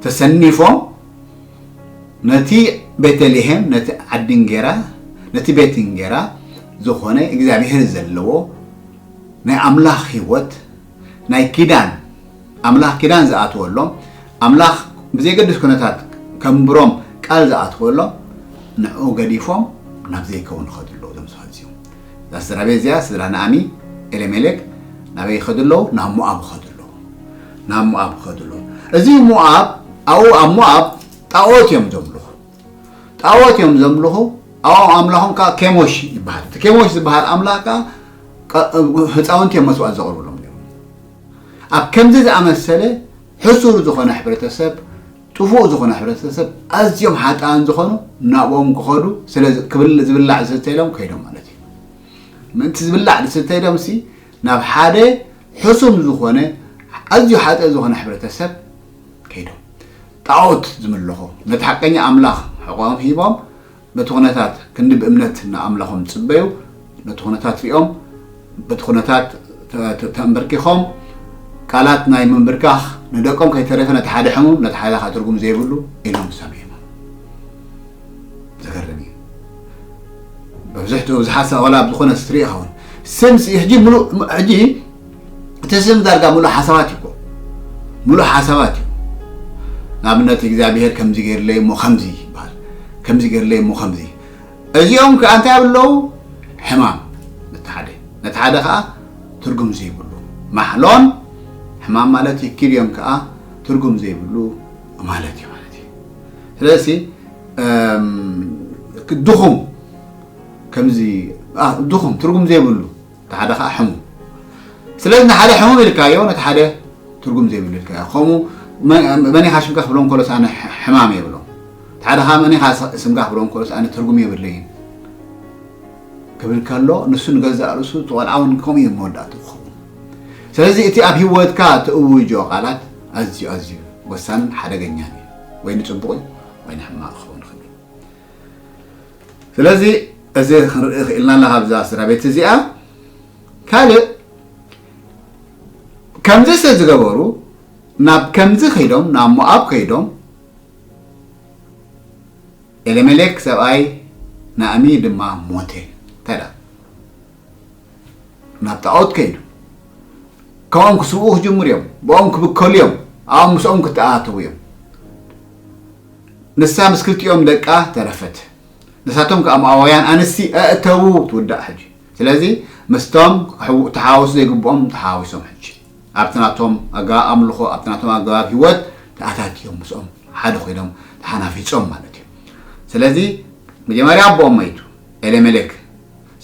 ተሰኒፎም ነቲ ቤተልሔም ነቲ ዓዲ እንጌራ ነቲ ቤት እንጌራ ዝኾነ እግዚኣብሔር ዘለዎ ናይ ኣምላኽ ህይወት ናይ ኪዳን ኣምላኽ ኪዳን ዝኣትወሎም ኣምላኽ ብዘይገድስ ኩነታት ከንብሮም ቃል ዝኣትወሎም ንዕኡ ገዲፎም ናብ ዘይከውን ይኸዱ ኣለዉ። እዞም ሰባት እዚኦም እዛ ስድራ ቤት እዚኣ ስድራ ንኣሚ ኤሌሜሌክ ናበይ ይኸዱ ኣለዉ? ናብ ሞኣብ ይኸዱ ኣለዉ። ናብ ሞኣብ ይኸዱ ኣለዉ። እዚ ሞኣብ ኣብኡ ኣብ ሞኣብ ጣኦት እዮም ዘምልኹ። ጣኦት እዮም ዘምልኹ። ኣብኦም ኣምላኾም ከዓ ኬሞሽ ይበሃል። እቲ ኬሞሽ ዝበሃል ኣምላኽ ከዓ ህፃውንቲ እዮም መስዋእት ዘቕርብሎም ነይሮም። ኣብ ከምዚ ዝኣመሰለ ሕሱር ዝኾነ ሕብረተሰብ ጥፉእ ዝኾነ ሕብረተሰብ ኣዝዮም ሓጥኣን ዝኾኑ ናብኦም ክኸዱ ስለ ክብል ዝብላዕ ዝስተይሎም ከይዶም ማለት እዩ። ምእንቲ ዝብላዕ ዝስተይሎም ሲ ናብ ሓደ ሕሱም ዝኾነ ኣዝዩ ሓጥእ ዝኾነ ሕብረተሰብ ከይዶም ጣዖት ዝምልኹ፣ ነቲ ሓቀኛ ኣምላኽ ሕቖኦም ሂቦም፣ በቲ ኩነታት ክንዲ ብእምነት ንኣምላኾም ዝጽበዩ፣ ነቲ ኩነታት ሪኦም፣ በቲ ኩነታት ተ- ተ- ተንበርኪኾም፣ ቃላት ናይ ምንብርካኽ ንደቆም ከይተረፈ ነቲ ሓደ ሕሙም፣ ነቲ ሓደ ኸኣ ትርጉም ዘይብሉ ኢሎም ሰሚዖም። ዘገርም እዩ። መብዝሕትኡ ብዙሓት ሰባት ዋላ ኣብ ዝኾነ ስትሪ ይኸውን። ስም ሲ- ሕጂ ምሉእ ሕጂ እቲ ስም ዳርጋ ምሉእ ሓሳባት እዩ እኮ። ምሉእ ሓሳባት እዩ። ንኣብነት እግዚኣብሔር ከምዚ ገይርለይ እሞ ከምዚ ይበሃል። ከምዚ ገይርለይ እሞ ከምዚ። እዚኦም ከኣ እንታይ ኣለዉ? ሕማም ነቲ ሓደ፣ ነቲ ሓደ ከኣ ትርጉም ዘይብሉ ማሕሎን ሕማም ማለት እዩ። ኪልዮን ከኣ ትርጉም ዘይብሉ ማለት እዩ ማለት እዩ። ስለዚ እም፣ ድኹም ከምዚ ኣ፣ ድኹም ትርጉም ዘይብሉ እቲ ሓደ ከዓ ሕሙም። ስለዚ ንሓደ ሕሙም ኢልካዮ ነቲ ሓደ ትርጉም ዘይብሉ ኢልካዮ። ከምኡ መን ኢኻ ሽምካ ክብሎም ከሎስ ኣነ ሕማም የብሎም። እቲ ሓደ ከዓ መን ኢኻ ስምካ ክብሎም ከሎስ ኣነ ትርጉም የብለይን ክብል ከሎ ንሱ ንገዛእ ርእሱ እቲ ቆልዓ እውን ከምኡ እዩ መወዳእትኡ ክኸውን። ስለዚ እቲ ኣብ ህይወትካ ትእውጆ ቃላት ኣዝዩ ኣዝዩ ወሳንን ሓደገኛን እዩ። ወይ ንፅቡቕ እዩ ወይ ንሕማቕ ክኸውን ይኽእል እዩ። ስለዚ እዚ ክንርኢ ክኢልና ኣለና ካብዛ ስድራ ቤት እዚኣ። ካልእ ከምዚ ስለ ዝገበሩ ናብ ከምዚ ከይዶም ናብ ሞኣብ ከይዶም ኤሌሜሌክ ሰብኣይ ናእሚ ድማ ሞተ። እንታይ ደኣ ናብ ጣዖት ከይዱ ካብኦም ክስብኡ ክጅምሩ እዮም። ብኦም ክብከሉ እዮም። ኣብኦም ምስኦም ክተኣተዉ እዮም። ንሳ ምስ ክልቲኦም ደቃ ተረፈት። ንሳቶም ከኣ ሞኣባውያን ኣንስቲ ኣእተዉ ትውዳእ ሕጂ። ስለዚ ምስቶም ክሕው- ተሓዋወሱ ዘይግብኦም ተሓዋዊሶም ሕጂ ኣብቲ ናቶም ኣገባብ ኣምልኾ ኣብቲ ናቶም ኣገባብ ህይወት ተኣታትዮም ምስኦም ሓደ ኮይኖም ተሓናፊጾም ማለት እዩ። ስለዚ መጀመርያ ኣቦኦም መይቱ ኤሌሜሌክ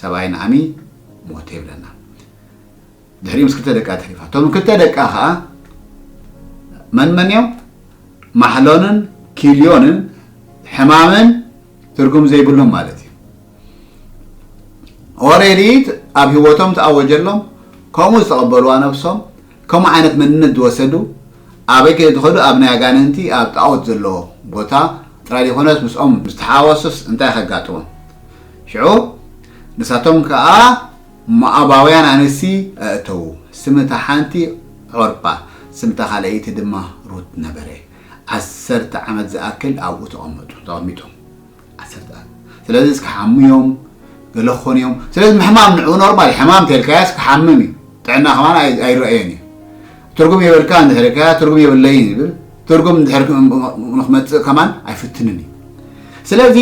ሰብኣይ ንኣሚ ሞተ ይብለና። ድሕሪኡ ምስ ክልተ ደቃ ተሪፋ። እቶም ክልተ ደቃ ኸዓ መን መን እዮም? ማሕሎንን ኪልዮንን ሕማምን ትርጉም ዘይብሎም ማለት እዩ። ኦሬዲ ኣብ ህይወቶም ተኣወጀሎም ከምኡ ዝተቐበልዋ ነብሶም ከምኡ ዓይነት መንነት ዝወሰዱ ኣበይ ከ ዝኸዱ ኣብ ናይ ኣጋንንቲ ኣብ ጣዖት ዘለዎ ቦታ ጥራይ ዘይኮነስ ምስኦም ዝተሓዋወሱስ እንታይ ከጋጥሞም? ሽዑ ንሳቶም ከኣ ሞኣባውያን ኣንስቲ ኣእተዉ። ስም እታ ሓንቲ ዖርጳ፣ ስም እታ ካልኣይቲ ድማ ሩት ነበረ። ዓሰርተ ዓመት ዝኣክል ኣብኡ ተቐመጡ፣ ተቐሚጦም። ዓሰርተ ዓመት። ስለዚ ክሓሙ እዮም፣ ገለ ክኾኑ እዮም። ስለዚ ምሕማም ንዕኡ ኖርማል እዩ። ሕማም ተልካያስ ክሓምም እዩ። ጥዕና ከማን ኣይ- ኣይረኣዮን እዩ። ትርጉም የብልካ እንድሕር ከ ትርጉም የብለይን ይብል። ትርጉም እንድሕር ክ- ንክመፅእ ከማን ኣይፍትንን እዩ። ስለዚ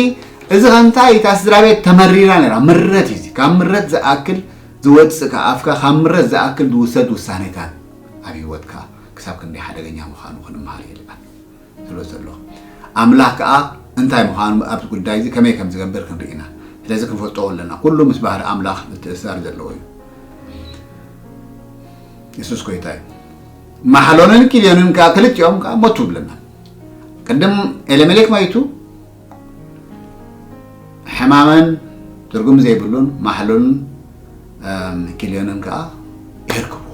እዚ ከምታይ እታ ስድራ ቤት ተመሪራ ነራ። ምረት እዩ እዚ። ካብ ምረት ዝኣክል ዝወፅእ ካብ ኣፍካ ካብ ምረት ዝኣክል ዝውሰድ ውሳኔታት ኣብ ህይወትካ ክሳብ ክንደይ ሓደገኛ ምዃኑ ክንመሃር ይልዓል ስለ ዘሎ ኣምላኽ ከዓ እንታይ ምዃኑ ኣብዚ ጉዳይ እዚ ከመይ ከም ዝገብር ክንርኢ ኢና። ስለዚ ክንፈልጦ ኣለና። ኩሉ ምስ ባህሪ ኣምላኽ ምትእስሳር ዘለዎ እዩ። የሱስ ጎይታ እዩ። ማሕሎንን ኪልዮንን ከዓ ክልቲኦም ከዓ ሞቱ ብለና። ቅድም ኤሌሜሌክ መይቱ ሕማምን ትርጉም ዘይብሉን ማሕሎንን ኪልዮንን ከዓ የርክብዎ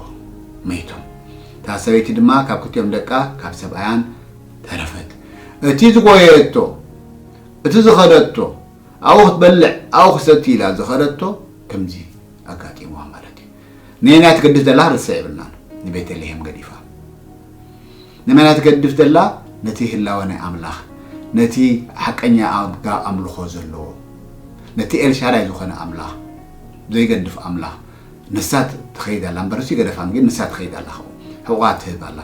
መይቶም። እታ ሰበይቲ ድማ ካብ ክልቲኦም ደቃ ካብ ሰብኣያን ተረፈት። እቲ ዝጎየቶ እቲ ዝኸደቶ ኣብኡ ክትበልዕ ኣብኡ ክሰቲ ኢላ ዝኸደቶ ከምዚ ኣጋጢምዋ ማለት እዩ። ነየናይ ትገድፍ ዘላ ርስዕ የብልናን። ንቤተልሔም ገዲፋ ንመን እያ ትገድፍ ዘላ? ነቲ ህላወ ናይ ኣምላኽ፣ ነቲ ሓቀኛ ኣጋ ኣምልኾ ዘለዎ፣ ነቲ ኤልሻዳይ ዝኾነ ኣምላኽ፣ ዘይገድፍ ኣምላኽ። ንሳ ትኸይድ ኣላ እምበር እሱ ይገደፋ ግን ንሳ ትኸይድ ኣላ። ካብኡ ሕቑቓ ትህብ ኣላ።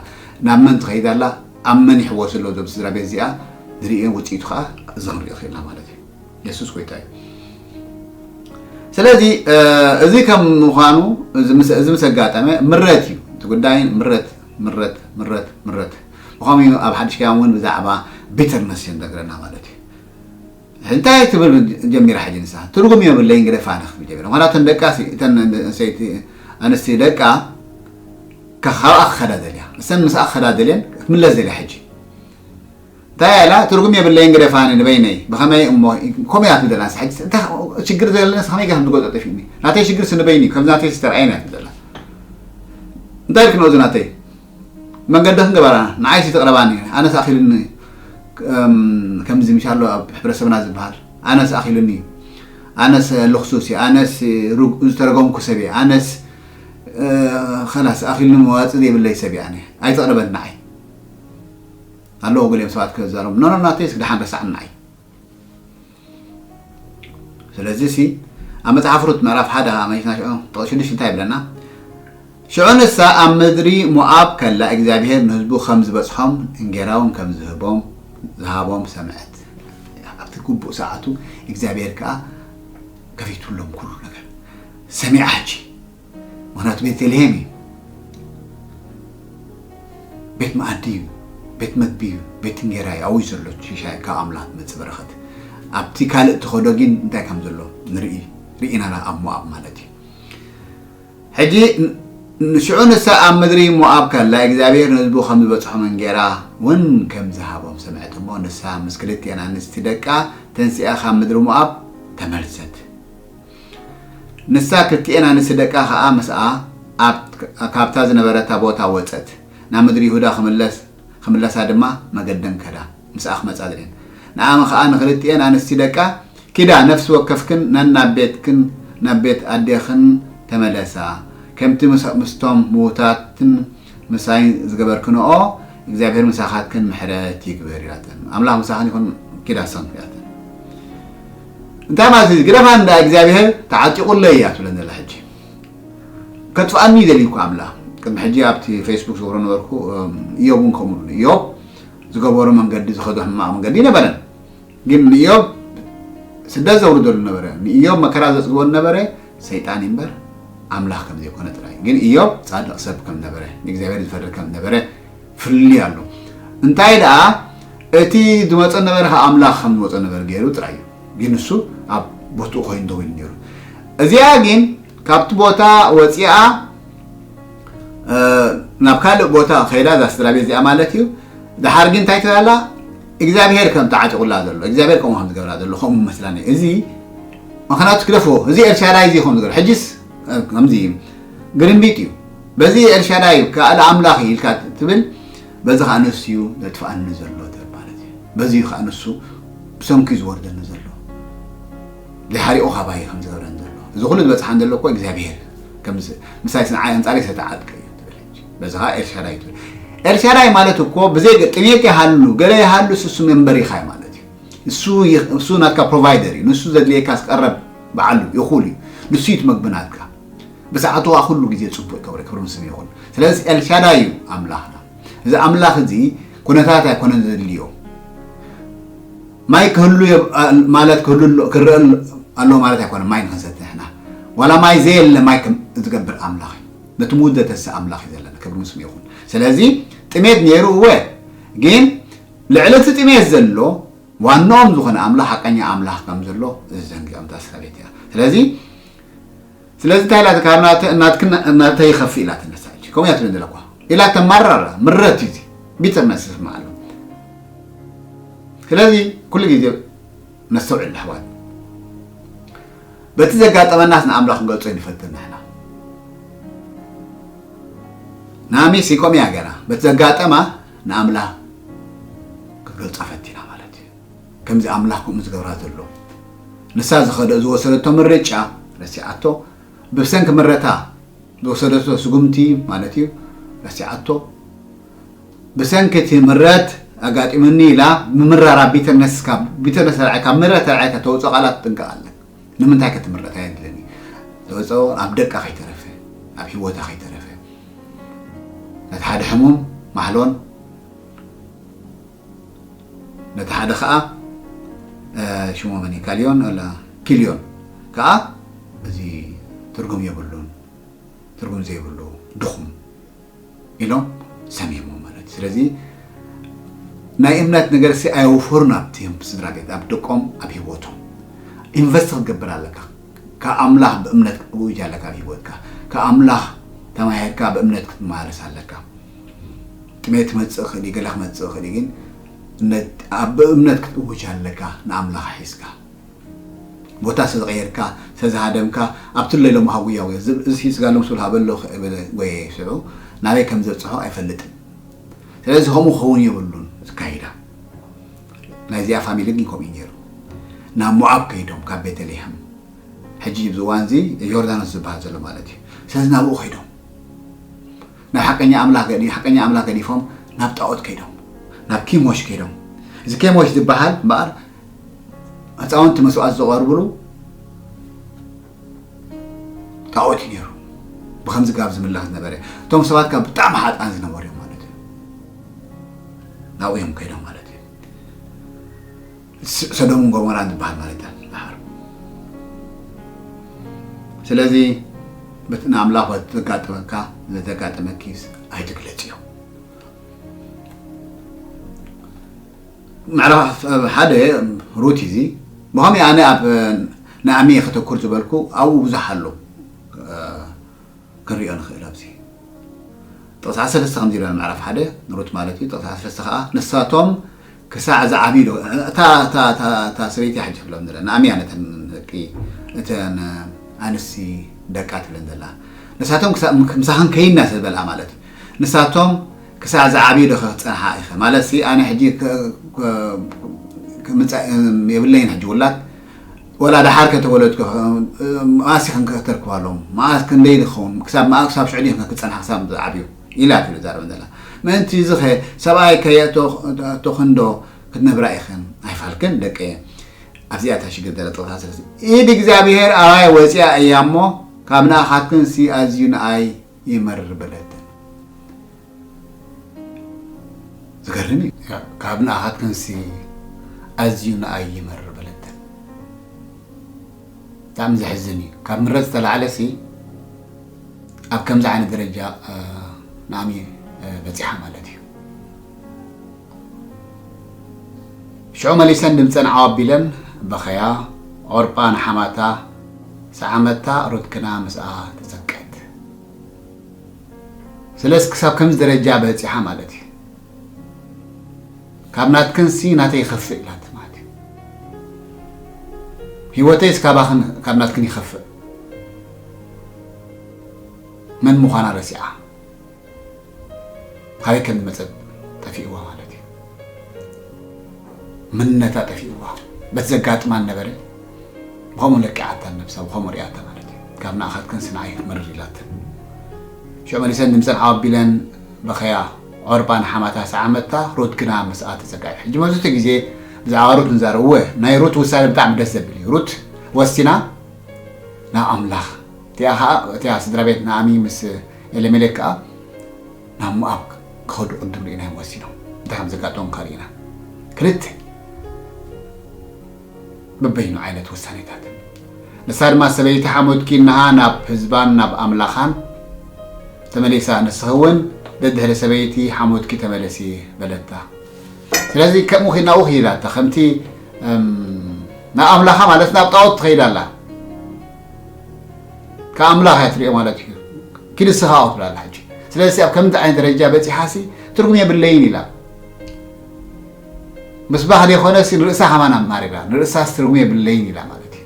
ናብ መን ትኸይድ ኣላ? ኣብ መን ይሕወሱ ኣለዉ? እዞም ስድራ ቤት እዚኣ ንርእዮ ውፅኢቱ ከዓ እዚ ክንሪኦ ክኢልና ማለት እዩ። የሱስ ጎይታ እዩ። ስለዚ እዚ ከም ምዃኑ እዚ ምስ ኣጋጠመ ምረት እዩ እቲ ጉዳይ። ምረት ምረት ምረት ምረት ምኸም እዩ። ኣብ ሓድሽ ኪዳን እውን ብዛዕባ ቢተርነስ እዮ ንነግረና ማለት እዩ። እንታይ ትብል ጀሚራ ሕጂ ንሳ ትርጉም የብለይን ግደፋኒ ክትብል ጀሚራ። ምክንያቱ እተን ደቃ እተን ኣንሰይቲ ኣንስቲ ደቃ ካብኣ ክኸዳ ደልያ እሰን ምስኣ ክኸዳ ደልየን ክትምለስ ደልያ ሕጂ እንታይ ኢላ ትርጉም የብለይን ግደፋኒ ንበይነይ ብኸመይ እሞ ከምኡ እያ ትብል ዘላ። ንሳ ሕጂ እንታይ ሽግር ዘለኒ ከመይ ገይረ ከም ዝገልጾ ጠፊእኒ። ናተይ ሽግር ንበይኒ እዩ፣ ከምዚ ናተይ ዝተርኣየኒ እያ ትብል ዘላ። እንታይ ኢልክንኦ እዚ ናተይ? መንገዲ ክንገበራ ንዓይሲ ተቕረባኒ ኣነስ ኣኺልኒ። ከምዚ ምሻሎ ኣብ ሕብረተሰብና ዝበሃል ኣነስ ኣኺልኒ፣ ኣነስ ልኽሱስ፣ ኣነስ ዝተረገምኩ ሰብ፣ ኣነስ ኸላስ ኣኺልኒ መዋፂ ዘይብለይ ሰብ ኣነ ኣይተቕረበኒ ንዓይ። ኣለዎ ገሊኦም ሰባት ክዛረቡ ኖኖ ናተይስ ድሓን ረሳዕኒ ንዓይ። ስለዚ ሲ ኣብ መጽሓፍ ሩት ምዕራፍ ሓደ ኸዓ መሊስና ሽዑ ጥቕሲ ሽዱሽተ እንታይ ይብለና? ሽዑ ንሳ ኣብ ምድሪ ሞኣብ ከላ እግዚኣብሔር ንህዝቡ ከም ዝበጽሖም እንጌራ እውን ከም ዝህቦም ዝሃቦም ሰምዐት። ኣብቲ ግቡእ ሰዓቱ እግዚኣብሔር ከኣ ከፊቱሎም ኩሉ ነገር ሰሚዓ። ሕጂ ምኽንያቱ ቤተልሔም እዩ፣ ቤት መኣዲ እዩ፣ ቤት መግቢ እዩ፣ ቤት እንጌራ እዩ ኣብኡ ዘሎ ሽሻይ ካብ ኣምላኽ ዝመጽእ በረኸት። ኣብቲ ካልእ ትኸዶ ግን እንታይ ከም ዘሎ ንርኢ ርኢናና ኣብ ሞኣብ ማለት እዩ። ሕጂ ሽዑ ንሳ ኣብ ምድሪ ሞኣብ ከላ እግዚኣብሔር ንህዝቡ ከም ዝበጽሖም እንጌራ እውን ከም ዝሃቦም ሰምዐት እሞ ንሳ ምስ ክልቲኤን ኣንስቲ ደቃ ተንሲኣ ካብ ምድሪ ሞኣብ ተመልሰት። ንሳ ክልቲኤን ኣንስቲ ደቃ ኸኣ ምስኣ ኣብት- ካብታ ዝነበረታ ቦታ ወጸት፣ ናብ ምድሪ ይሁዳ ክምለስ ክምለሳ ድማ መገደን ከዳ ምስኣ ክመጻ ዝርእየን። ንኣም ኸኣ ንኽልቲኤን ኣንስቲ ደቃ ኪዳ ነፍሲ ወከፍክን ነናብ ቤትክን ናብ ቤት ኣዴኽን ተመለሳ፣ ከምቲ ምስ- ምስቶም ምዉታትን ምሳይ ዝገበርክንኦ እግዚኣብሔር ምሳኻትክን ምሕረት ይግበር ኢላተን። ኣምላኽ ምሳኽን ይኹን ኪዳሰን ኢላተን። እንታይ ማለት እዩ? ግደፋ እንዳ እግዚኣብሔር ተዓጢቑለይ እያ ትብለን ዘላ ሕጂ። ከጥፍኣኒ ይደሊ እኮ ኣምላኽ። ቅድሚ ሕጂ ኣብቲ ፌስቡክ ዝገብሮ ነበርኩ። እም፣ ኢዮብ እውን ከምኡ ኢዮብ ዝገበሮ መንገዲ ዝኸዶ ሕማቕ መንገዲ ነበረን። ግን ንኢዮብ ስደት ዘውርደሉ ነበረ፣ ንኢዮብ መከራ ዘጽግቦ ነበረ ሰይጣን እምበር ኣምላኽ ከም ዘይኮነ ጥራይ። ግን ኢዮብ ጻድቕ ሰብ ከም ነበረ፣ ንእግዚኣብሔር ዝፈርድ ከም ነበረ ፍልልይ ኣሎ። እንታይ ደኣ እቲ ዝመጾ ነበረ ካብ ኣምላኽ ከም ዝመጾ ነበረ ገይሩ ጥራይ እዩ። ግን እሱ ኣብ ቦትኡ ኮይኑ ደው ኢሉ ነይሩ። እዚኣ ግን ካብቲ ቦታ ወጺኣ ናብ ካልእ ቦታ ከይዳ እዛ ስድራ ቤት እዚኣ ማለት እዩ። ድሓር ግን እንታይ ትላላ እግዚኣብሔር ከም ተዓጢቑላ ዘሎ እግዚኣብሔር ከምኡ ከም ዝገብራ ዘሎ ከምኡ መስላኒ። እዚ ምኽንያቱ ክደፍዎ እዚ ኤልሻዳይ እዚ ከም ዝገብር ሕጂስ ከምዚ ግርምቢጥ እዩ። በዚ ኤልሻዳይ ካልእ ኣምላኽ እዩ ኢልካ ትብል በዚ ከዓ ንሱ እዩ ዘጥፍኣኒ ዘሎ ትብል ማለት እዩ። በዚ እዩ ከዓ ንሱ ብሰንኩ እዩ ዝወርደኒ ዘሎ ዘይሓሪቑ ካባይ ከም ዝገብረኒ ዘሎ እዚ ኩሉ ዝበፅሓን ዘሎ እኮ እግዚኣብሔር ምሳይ ስንዓይ ኣንፃሪ ዝተዓጥቀ እዩ ትብል። በዚ ከዓ ኤልሻዳይ ትብል። ኤልሻዳይ ማለት እኮ ብዘይ ጥሜት ይሃሉ ገለ ይሃሉ ስሱ መንበሪኻ ማለት እዩ። እሱ ናትካ ፕሮቫይደር እዩ። ንሱ ዘድልየካ ዝቀረብ በዓሉ ይኹል እዩ። ንሱ እዩ ትመግቢ ናትካ ብሰዓቱ ኩሉ ግዜ ፅቡቅ ይገብረ ክብሪ ምስም ይኹን። ስለዚ ኤልሻዳይ እዩ ኣምላኽና። እዚ ኣምላኽ እዚ ኩነታት ኣይኮነን ዘድልዮ። ማይ ክህሉ ማለት ክህሉ ክረአ ኣለዎ ማለት ኣይኮነ። ማይ ንክንሰቲ ንሕና ዋላ ማይ ዘየለ ማይ ዝገብር ኣምላኽ እዩ። ነቲ ምውት ዘተስእ ኣምላኽ እዩ ዘለና ክብሪ ምስም ይኹን። ስለዚ ጥሜት ነይሩ እወ፣ ግን ልዕሊ እቲ ጥሜት ዘሎ ዋናኦም ዝኾነ ኣምላኽ ሓቀኛ ኣምላኽ ከም ዘሎ እዚ ዘንጊዖም እታ ስድራ ቤት እያ። ስለዚ ስለዚ እንታይ ኢላትካ ካብ ናተ እናትክን እናተ ይኸፍእ ኢላትነሳ ከምኡ እያ ትብል ዘለኳ ኢላ ተማራራ ምረት እዩ። ቢተርነስ ዝስማዕ ኣሎ። ስለዚ ኩሉ ግዜ ነስተውዕል ኣሕዋት። በቲ ዘጋጠመናስ ንኣምላኽ ክንገልጾ ንፈትን ንሕና። ናሚ ሲኮም እያ ገና በቲ ዘጋጠማ ንኣምላኽ ክትገልጻ ፈቲና ማለት እዩ። ከምዚ ኣምላኽ ከምኡ ዝገብራ ዘሎ ንሳ ዝኸደ ዝወሰደቶ ምርጫ ረሲዓቶ። ብሰንኪ ምረታ ዝወሰደቶ ስጉምቲ ማለት እዩ ረሲዓቶ። ብሰንኪ እቲ ምረት ኣጋጢሙኒ ኢላ ምምራራ ቢተነስ ካብ ቢተነስ ተልዓይ ካብ ምረት ተልዓይ ከተውፅኦ ቃላት ትጥንቀቕ ኣለካ። ንምንታይ ክትምረታ የድልን እዩ ተወፅኦ ኣብ ደቃ ከይተረፈ ኣብ ህይወታ ከይተረፈ ነቲ ሓደ ሕሙም ማሕሎን ነቲ ሓደ ከዓ ሽሞ መን ካልዮን ላ ኪልዮን ከዓ እዚ ትርጉም የብሉን ትርጉም ዘይብሉ ድኹም ኢሎም ሰሚሞ ማለት እዩ። ስለዚ ናይ እምነት ነገር ሲ ኣየውፍሩን ኣብቲ ስድራ ቤት ኣብ ደቆም ኣብ ህይወቶም ኢንቨስት ክትገብር ኣለካ። ካብ ኣምላኽ ብእምነት ክትእውጅ ኣለካ ኣብ ህይወትካ ካብ ኣምላኽ ተማሂርካ ብእምነት ክትመላለስ ኣለካ። ጥሜት ክመፅእ ይኽእል እዩ ገለ ክመፅእ ይኽእል እዩ ግን ብእምነት ክትእውጅ ኣለካ። ንኣምላኽ ሒዝካ ቦታ ስለዝቐየርካ ስለዝሃደምካ ኣብቲ ለይሎ መሃጉያ ወይ እዚ ስጋ ሎም ስብል ሃበሎ ክእብል ወይ ስዑ ናበይ ከም ዘብፅሖ ኣይፈልጥን። ስለዚ ከምኡ ክኸውን የብሉን ዝካይዳ። ናይዚኣ ፋሚሊ ግን ከምኡ እዩ ነይሩ። ናብ ሞኣብ ከይዶም ካብ ቤተልሔም፣ ሕጂ ኣብዚ እዋን እዚ ዮርዳኖስ ዝበሃል ዘሎ ማለት እዩ። ስለዚ ናብኡ ከይዶም ናብ ሓቀኛ ኣምላኽ ገዲ ሓቀኛ ኣምላኽ ገዲፎም ናብ ጣዖት ከይዶም፣ ናብ ኪሞሽ ከይዶም። እዚ ኬሞሽ ዝበሃል እምበኣር ህፃውንቲ መስዋእት ዘቐርብሉ ጣዖት እዩ ነይሩ። ብከምዚ ጋብ ዝምላኽ ዝነበረ እቶም ሰባት ካብ ብጣዕሚ ሓጣን ዝነበሩ እዮም ማለት እዩ። ናብኡ እዮም ከይዶም ማለት እዩ። ስ- ሰዶምን ጎሞራን ዝበሃል ማለት እዩ። ስለዚ በቲ ንኣምላኽ በቲ ዘጋጠመካ ዘጋጠመኪ ኣይትግለጽ እዮም። ምዕራፍ ሓደ ሩት እዚ ብኸመይ ኣነ ኣብ ናእሚ ከተኩር ዝበልኩ ኣብኡ ብዙሕ ኣሎ። ክንሪኦ ንኽእል ኣብዚ ጥቕሲ ዓሰርተ ሰለስተ ከምዚ ይብለና ምዕራፍ ሓደ ሩት ማለት እዩ። ጥቕሲ ዓሰርተ ሰለስተ ከዓ ንሳቶም ክሳዕ ዝዓብዩ ዶ እታ እታ እታ እታ ሰበይቲ ሕጂ ክብሎም ዝለ ናእሚ ኣነተን ደቂ እተን ኣንስቲ ደቃ ትብለን ዘላ ንሳቶም ክሳዕ ምሳኽን ከይና ስለ ዝበልኣ ማለት እዩ። ንሳቶም ክሳዕ ዝዓብዩ ዶ ክፀንሓ ኢኸ ማለት ሲ ኣነ ሕጂ ክምፃእ የብለይን ሕጂ ውላድ ወላ ደሓር ከተወለድኩ መኣስ ኢኽን ከተርክባሎም መኣስ ክንደይ ዝኸውን ክሳብ መኣ ክሳብ ሽዑ ዲኽን ክፀንሓ ክሳብ ዝዓብዩ ኢላ ትብል ዛረበን ዘላ። ምእንቲ እዚ ኸ ሰብኣይ ከየእቶ ክንዶ ክትነብራ ኢኽን ኣይፋልክን ደቀየ። ኣብዚኣ እታ ሽግር ዘለ ጥቕሳ ስለዚ ኢድ እግዚኣብሔር ኣባይ ወፂኣ እያ እሞ ካብ ንኣኻትክን ሲ ኣዝዩ ንኣይ ይመርር በለትን። ዝገርም እዩ። ካብ ንኣኻትክንሲ ኣዝዩ ንኣይ ይመርር በለተን። ብጣዕሚ ዘሕዝን እዩ። ካብ ምረት ዝተላዕለ ሲ ኣብ ከምዚ ዓይነት ደረጃ ንኣሚ በፂሓ ማለት እዩ። ሽዑ መሊሰን ድምፀን ዓው ኣቢለን በኸያ። ዖርጳ ንሓማታ ሰዓመታ፣ ሩት ግና ምስኣ ተሰቀት። ስለዚ ክሳብ ከምዚ ደረጃ በፂሓ ማለት እዩ። ካብ ናትክንሲ ናተይ ይኸፍእ ኢላት ማለት እዩ። ህይወተይስ ካባኽን ካብ ናትክን ይኸፍእ። መን ምዃና ረሲዓ፣ ካበይ ከም ዝመፀት ጠፊእዋ ማለት እዩ። መንነታ ጠፊእዋ። በቲ ዘጋጥማ ነበረ ብኸምኡ ለቂዓታ ነብሳ ብኸምኡ ሪኣታ ማለት እዩ። ካብ ንኣኻትክን ስንዓይ ክትመርር ኢላተን። ሽዑ መሊሰን ድምፀን ዓው ኣቢለን በኸያ። ዖርጳ ንሓማታ ሰዓመታ፣ ሩት ግና ምስኣ ተፀቀዐት። ሕጂ መብዛሕትኡ ግዜ ብዛዕባ ሩት ንዛረብ እወ ናይ ሩት ውሳነ ብጣዕሚ ደስ ዘብል እዩ። ሩት ወሲና ናብ ኣምላኽ እቲኣ ኸዓ እቲኣ ስድራ ቤት ናኣሚ ምስ ኤሌሜሌክ ከኣ ናብ ሞኣብ ክኸዱ ቅድም ርኢናዮም ወሲኖም እንታይ ከም ዘጋጠሞም ከ ርኢና። ክልተ በበይኑ ዓይነት ውሳኔታት። ንሳ ድማ ሰበይቲ ሓሞትኪ እንሃ ናብ ህዝባን ናብ ኣምላኻን ተመሊሳ፣ ንስኺ እውን ደድሕሪ ሰበይቲ ሓሞትኪ ተመለሲ በለታ። ስለዚ ከምኡ ናብኡ ክይዳታ ከምቲ ናብ ኣምላኻ ማለት ናብ ጣዖት ትኸይዳ ኣላ። ካብ ኣምላኽ እያ ትሪኦ ማለት እዩ። ኪድ ንስኻ ትብላ ኣላ ሕጂ። ስለዚ ኣብ ከምዚ ዓይነት ደረጃ በፂሓሲ ትርጉም የብለይን ኢላ። ምስባኽ ዘይኮነሲ ንርእሳ ከማን ኣማሪራ ንርእሳስ ትርጉም የብለይን ኢላ ማለት እዩ።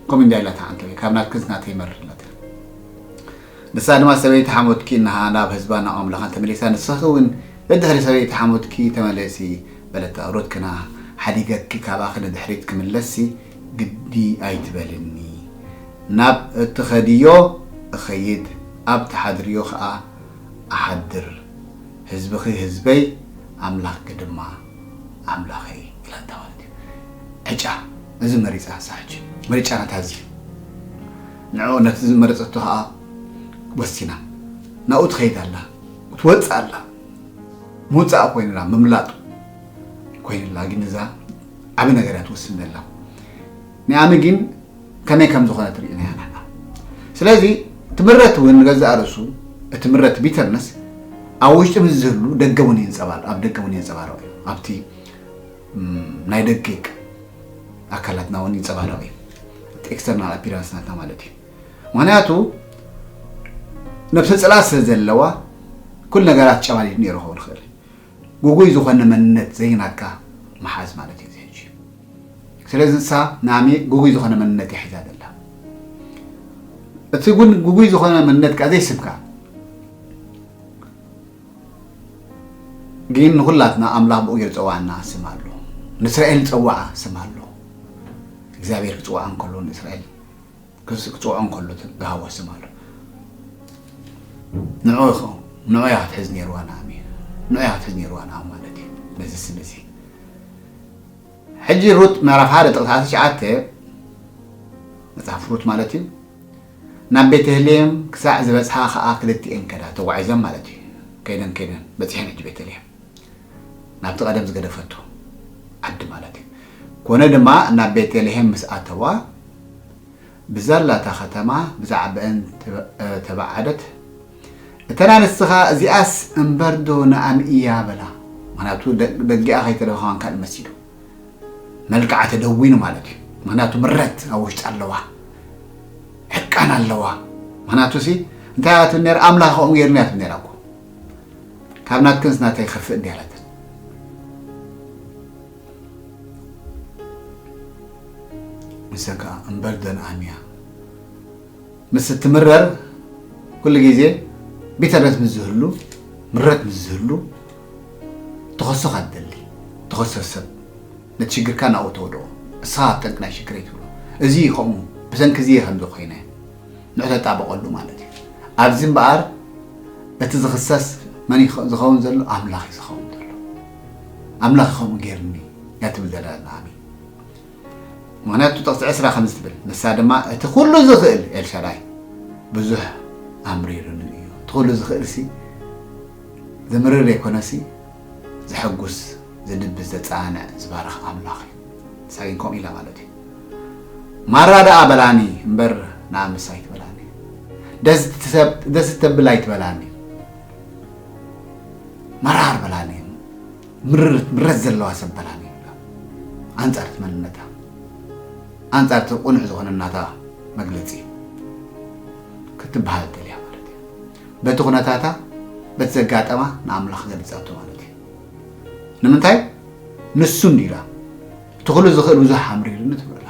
ከምኡ እንዳ ኢላ ተዓንተ ካብ ናትክን ናተይ ይመርር ኢላታ። ንሳ ድማ ሰበይቲ ሓሞትኪ እንሃ ናብ ህዝባን ናብ ኣምላኽን ተመሊሳ፣ ንስኺ እውን ደድሕሪ ሰበይቲ ሓሞትኪ ተመለሲ በለታ። ሩት ግና ሓዲገኪ ካባኺ ንድሕሪት ክምለስሲ ግዲ ኣይትበልኒ። ናብ እትኸድዮ እኸይድ፣ ኣብ ትሓድርዮ ኸኣ እሓድር። ህዝብኺ ህዝበይ፣ ኣምላኽኪ ድማ ኣምላኸይ ኢላታ ማለት እዩ። ዕጫ እዚ መሪፃ ንሳ ሕጂ ምርጫ ናታ እዚ ንዕኡ ነቲ ዝመረፀቶ ከዓ ወሲና ናብኡ ትኸይድ ኣላ ክትወፅእ ኣላ ምውፃእ ኮይንላ ምምላጥ ኮይንላ ግን እዛ ዓብ ነገር እያ ትውስን ዘላ ንኣሚ ግን ከመይ ከም ዝኾነ ትርእና ኢና ንሕና ስለዚ ትምረት እውን ንገዛእ ርእሱ እቲ ምረት ቢተርነስ ኣብ ውሽጢ ምስ ዝህሉ ደገ እውን ይንፀባረቕ ኣብ ደገ እውን ይንፀባረቕ እዩ ኣብቲ ናይ ደገ ኣካላትና እውን ይንፀባረቕ እዩ እቲ external appearance ናትና ማለት እዩ ምክንያቱ ነብሰ ፅላት ስለ ዘለዋ ኩል ነገራት ጨማዲድኒ ይረኸቡ ንኽእል ጉጉይ ዝኾነ መንነት ዘይናካ ምሓዝ ማለት እዩ ሕጂ ስለዚ ንሳ ናሚ ጉጉይ ዝኾነ መንነት ይሒዛ ዘላ እቲ ጉን ጉጉይ ዝኾነ መንነት ካ ዘይስምካ ግን ንኹላትና ኣምላኽ ብኡ ገይሩ ዝጸዋዕና ስም ኣሎ። ንእስራኤል ዝጸዋዓ ስም ኣሎ። እግዚኣብሔር ክጽዋዕ እንከሎ ንእስራኤል ክስ-፣ ክጽውዖ እንከሎ ዝሃቦ ስም ኣሎ። ንዑ ይኸ-፣ ንዑ እያ ክትሕዝ ነይርዋ ናኦሚ። ንዑ እያ ክትሕዝ ነይርዋ ናኦሚ ማለት እዩ። ነዚ ስም እዚ። ሕጂ ሩት ምዕራፍ ሓደ ጥቕሲ ዓሰርተ ትሽዓተ መጽሓፍ ሩት ማለት እዩ። ናብ ቤተልሔም ክሳዕ ዝበጽሓ ኸኣ ክልቲኤን ከዳ ተጓዒዘን ማለት እዩ። ከይደን ከይደን በጺሐን ሕጂ ቤተልሔም። ናብቲ ቀደም ዝገደፈቶ ዓዲ ማለት እዩ። ኮነ ድማ ናብ ቤተልሔም ምስ ኣተዋ ብዛላታ ኸተማ ብዛዕባአን ተበ-፣ ተባዓደት። እተን ኣንስቲ ኸኣ እዚኣስ እምበርዶ ናኦሚ እያ በላ። ምኽንያቱ ደ-፣ ደጊኣ ከይተደኸኻን ካልእ መሲሉ። መልክዓ ተደዊኑ ማለት እዩ። ምኽንያቱ ምረት ኣብ ውሽጢ ኣለዋ። ሕቃን ኣለዋ። ምኽንያቱ ሲ እንታይ እያ ትብል ነይራ? ኣምላኽ ከምኡ ገይሩኒ እያ ትብል ነይራ እኮ። ካብ ናትክንስ ናተይ ይኸፍእ እንዲ ኣላተን። ንሰን ከኣ እምበርዶ ናኦሚ እያ። ምስ እትምረር ኩሉ ግዜ ቢተርነት ምስ ዝህሉ፣ ምረት ምስ ዝህሉ፣ ተኸሶኻ ትደሊ። ተኸሶ ሰብ ነቲ ሽግርካ ናብኡ ተውድኦ። እስኻ ኣብ ጠንቂ ናይ ሽግረይ ትብሎ። እዚ እዩ ከምኡ፣ ብሰንኪ እዚ እየ ከምዚ ኮይነ። ንዑ ተጣበቐሉ ማለት እዩ። ኣብዚ እምበኣር እቲ ዝኽሰስ መን እዩ ዝኸውን ዘሎ? ኣምላኽ እዩ ዝኸውን ዘሎ። ኣምላኽ እዩ ከምኡ ገይርኒ እያ ትብል ዘላ ናኦሚ። ምኽንያቱ ጥቕሲ ዕስራ ከምዚ ትብል፣ ንሳ ድማ እቲ ኩሉ ዝኽእል ኤልሻዳይ ብዙሕ ኣምሪሩኒ እዩ። እቲ ኩሉ ዝኽእል ሲ ዝምርር ዘይኮነ ሲ ዘሐጉስ፣ ዝድብስ፣ ዘጸናንዕ፣ ዝባርኽ ኣምላኽ እዩ። ንሳ ግን ከምኡ ኢላ ማለት እዩ። ማራ ደኣ በላኒ እምበር ናኦሚስ ኣይትበላኒ። ደስ ትሰብ-፣ ደስ ተብል ኣይትበላኒ። መራር በላኒ። ምርር-፣ ምረት ዘለዋ ሰብ በላኒ። ኣንጻር እቲ መንነታ፣ ኣንጻር እቲ ቅኑዕ ዝኾነ ናታ መግለጺ ክትበሃል ደልያ ማለት እዩ። በቲ ኩነታታ፣ በቲ ዘጋጠማ ንኣምላኽ ገልጻቶ ማለት እዩ። ንምንታይ? ንሱ እንዲላ እቲ ኩሉ ዝኽእል ብዙሕ ኣምሪሩኒ ትብለላ።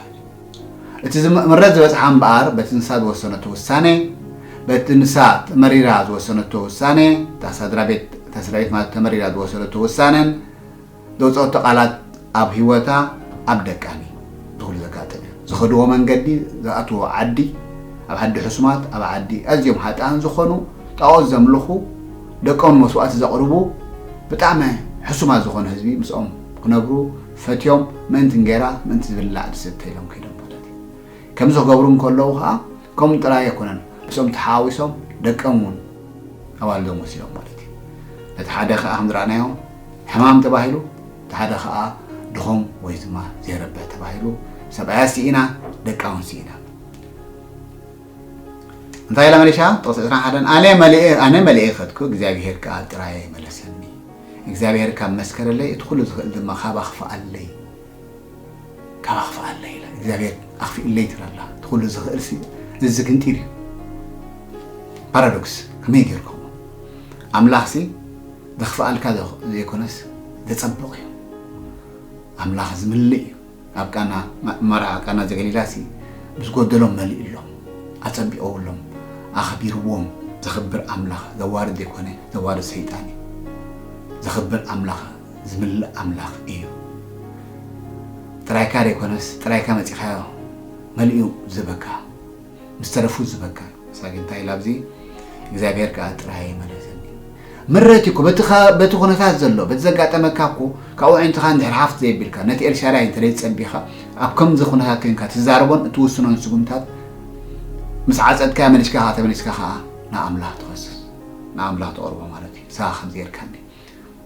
እቲ ዝም-፣ ምረት ዝበጽሓ እምበኣር በቲ ንሳ ዝወሰነቶ ውሳኔ፣ በቲ ንሳ ተመሪራ ዝወሰነቶ ውሳኔ፣ እታ ሳድራ ቤት፣ እታ ስድራ ቤት ማለት ተመሪራ ዝወሰነቶ ውሳነን ዘውጸኦቶ ቃላት ኣብ ህይወታ፣ ኣብ ደቃን እዩ። እዚ ኩሉ ዘጋጥም እዩ። ዝኸድዎ መንገዲ፣ ዝኣትዎ ዓዲ፣ ኣብ ዓዲ ሕሱማት፣ ኣብ ዓዲ ኣዝዮም ሓጥኣን ዝኾኑ፣ ጣኦት ዘምልኹ፣ ደቆም መስዋእቲ ዘቕርቡ፣ ብጣዕሚ ሕሱማት ዝኾኑ ህዝቢ ምስኦም ክነብሩ ፈትዮም፣ ምእንቲ እንጌራ፣ ምእንቲ ዝብላዕ ዝስተ ኢሎም ከይዶም ማለት እዩ። ከምዚ ክገብሩ እንከለዉ ኸኣ፣ ከምኡ ጥራይ ኣይኮነን፣ ምስኦም ተሓዋዊሶም ደቆም እውን ኣዋልዶም ወሲዶም ማለት እዩ። ነቲ ሓደ ኸኣ ከም ዝረኣናዮ ሕማም ተባሂሉ፣ እቲ ሓደ ኸኣ ድኹም ወይ ድማ ዘይረብሕ ተባሂሉ፣ ሰብኣያ ስኢና፣ ደቃ እውን ስኢና። እንታይ ኢላ መሊሳ? ጥቕሲ ዕስራን ሓደን፣ ኣነ መሊኤ፣ ኣነ መሊኤ ኸድኩ፣ እግዚኣብሄር ከኣ ጥራየ መለሰኒ። እግዚኣብሄር ካብ መስከረለይ፣ እቲ ኩሉ ዝኽእል ድማ ካብ ኣኽፍኣለይ። ካብ ኣኽፍኣለይ ኢላ፣ እግዚኣብሔር ኣኽፊእለይ ትብል ኣላ። እቲ ኩሉ ዝኽእል ሲ እዚ ግንጢል እዩ። ፓራዶክስ፣ ከመይ ጌርኩም? ኣምላኽ ሲ ዘኽፍኣልካ ዘ-፣ ዘይኮነስ ዘጸብቕ እዩ። ኣምላኽ ዝምልእ እዩ። ኣብ ቃና፣ ማ-፣ መርዓ ቃና ዘገሊላ ሲ ምስ ጎደሎም መሊእሎም፣ ኣጸቢቐውሎም፣ ኣኽቢርዎም። ዘኽብር ኣምላኽ፣ ዘዋርድ ዘይኮነ፣ ዘዋርድ ሰይጣን እዩ። ዘኽብር ኣምላኽ፣ ዝምልእ ኣምላኽ እዩ። ጥራይካ ዘይኮነስ፣ ጥራይካ መጺኻዮ መሊኡ ዝህበካ፣ ምስ ተረፉ ዝህበካ። ንሳ ግን እንታይ ኢላ ኣብዚ? እግዚኣብሔር ከኣ ጥራይ መለሰኒ። ምረት እኮ በቲ ኸ-፣ በቲ ኩነታት ዘሎ፣ በቲ ዘጋጠመካ እኮ፣ ካብኡ ኣዒንትኻ እንድሕር ሓፍ ዘየቢልካ፣ ነቲ ኤልሻዳይ እንተ ዘይትጸቢኻ፣ ኣብ ከምዚ ኩነታት ኮይንካ ትዛረቦን እትውስኖን ስጉምታት ምስ ዓጸድካዮ መሊስካ ከኣ ተመሊስካ ከኣ ንኣምላኽ ትኸስስ፣ ንኣምላኽ ተቕርቦ ማለት እዩ። ንስኻ ከምዚ ጌርካኒ።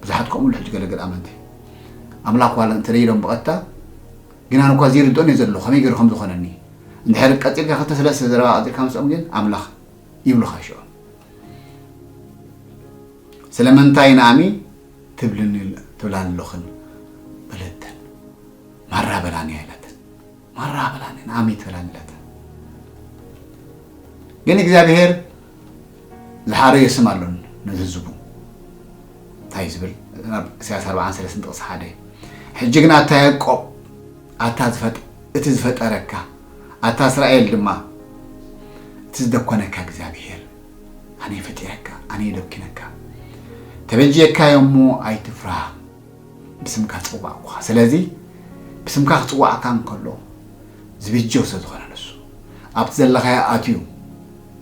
ብዙሓት ከምኡ ኣለዉ ሕጂ ገለ ገለ ኣመንቲ። ኣምላኽ ዋላ እንተ ደይሎም ብቐጥታ፣ ግን ኣነ እኳ ዘይርድኦን እየ ዘለኹ፣ ከመይ ገይሩ ከም ዝኾነኒ። እንድሕር ቀጺልካ ክልተ ሰለስተ ዘረባ ቀጺልካ ምስኦም ግን ኣምላኽ ይብሉኻ ሽዑ። ስለምንታይ ንኣሚ ትብልኒ፣ ትብላኒ ኣለኽን በለተን። ማራ በላኒ ኢላተን። ማራ በላኒ፣ ንኣሚ ትበላኒ ኢላተን። ግን እግዚኣብሔር ዝሓረዮ ስም ኣሎ ንህዝቡ። እንታይ ዝብል? ኣብ ኢሳያስ ኣርብዓን ሰለስተን ጥቕሲ ሓደ። ሕጂ ግን ኣታ ያዕቆብ፣ ኣታ ዝፈጥ-፣ እቲ ዝፈጠረካ፣ ኣታ እስራኤል ድማ፣ እቲ ዝደኮነካ እግዚኣብሔር፣ ኣነ እየ ፈጢረካ፣ ኣነ እየ ደኪነካ። ተበጅየካዮ እሞ ኣይትፍራህ፣ ብስምካ ጸዋዕኩኻ። ስለዚ ብስምካ ክጽዋዕካ እንከሎ ዝብጀው ስለ ዝኾነ ንሱ ኣብቲ ዘለኻዮ ኣትዩ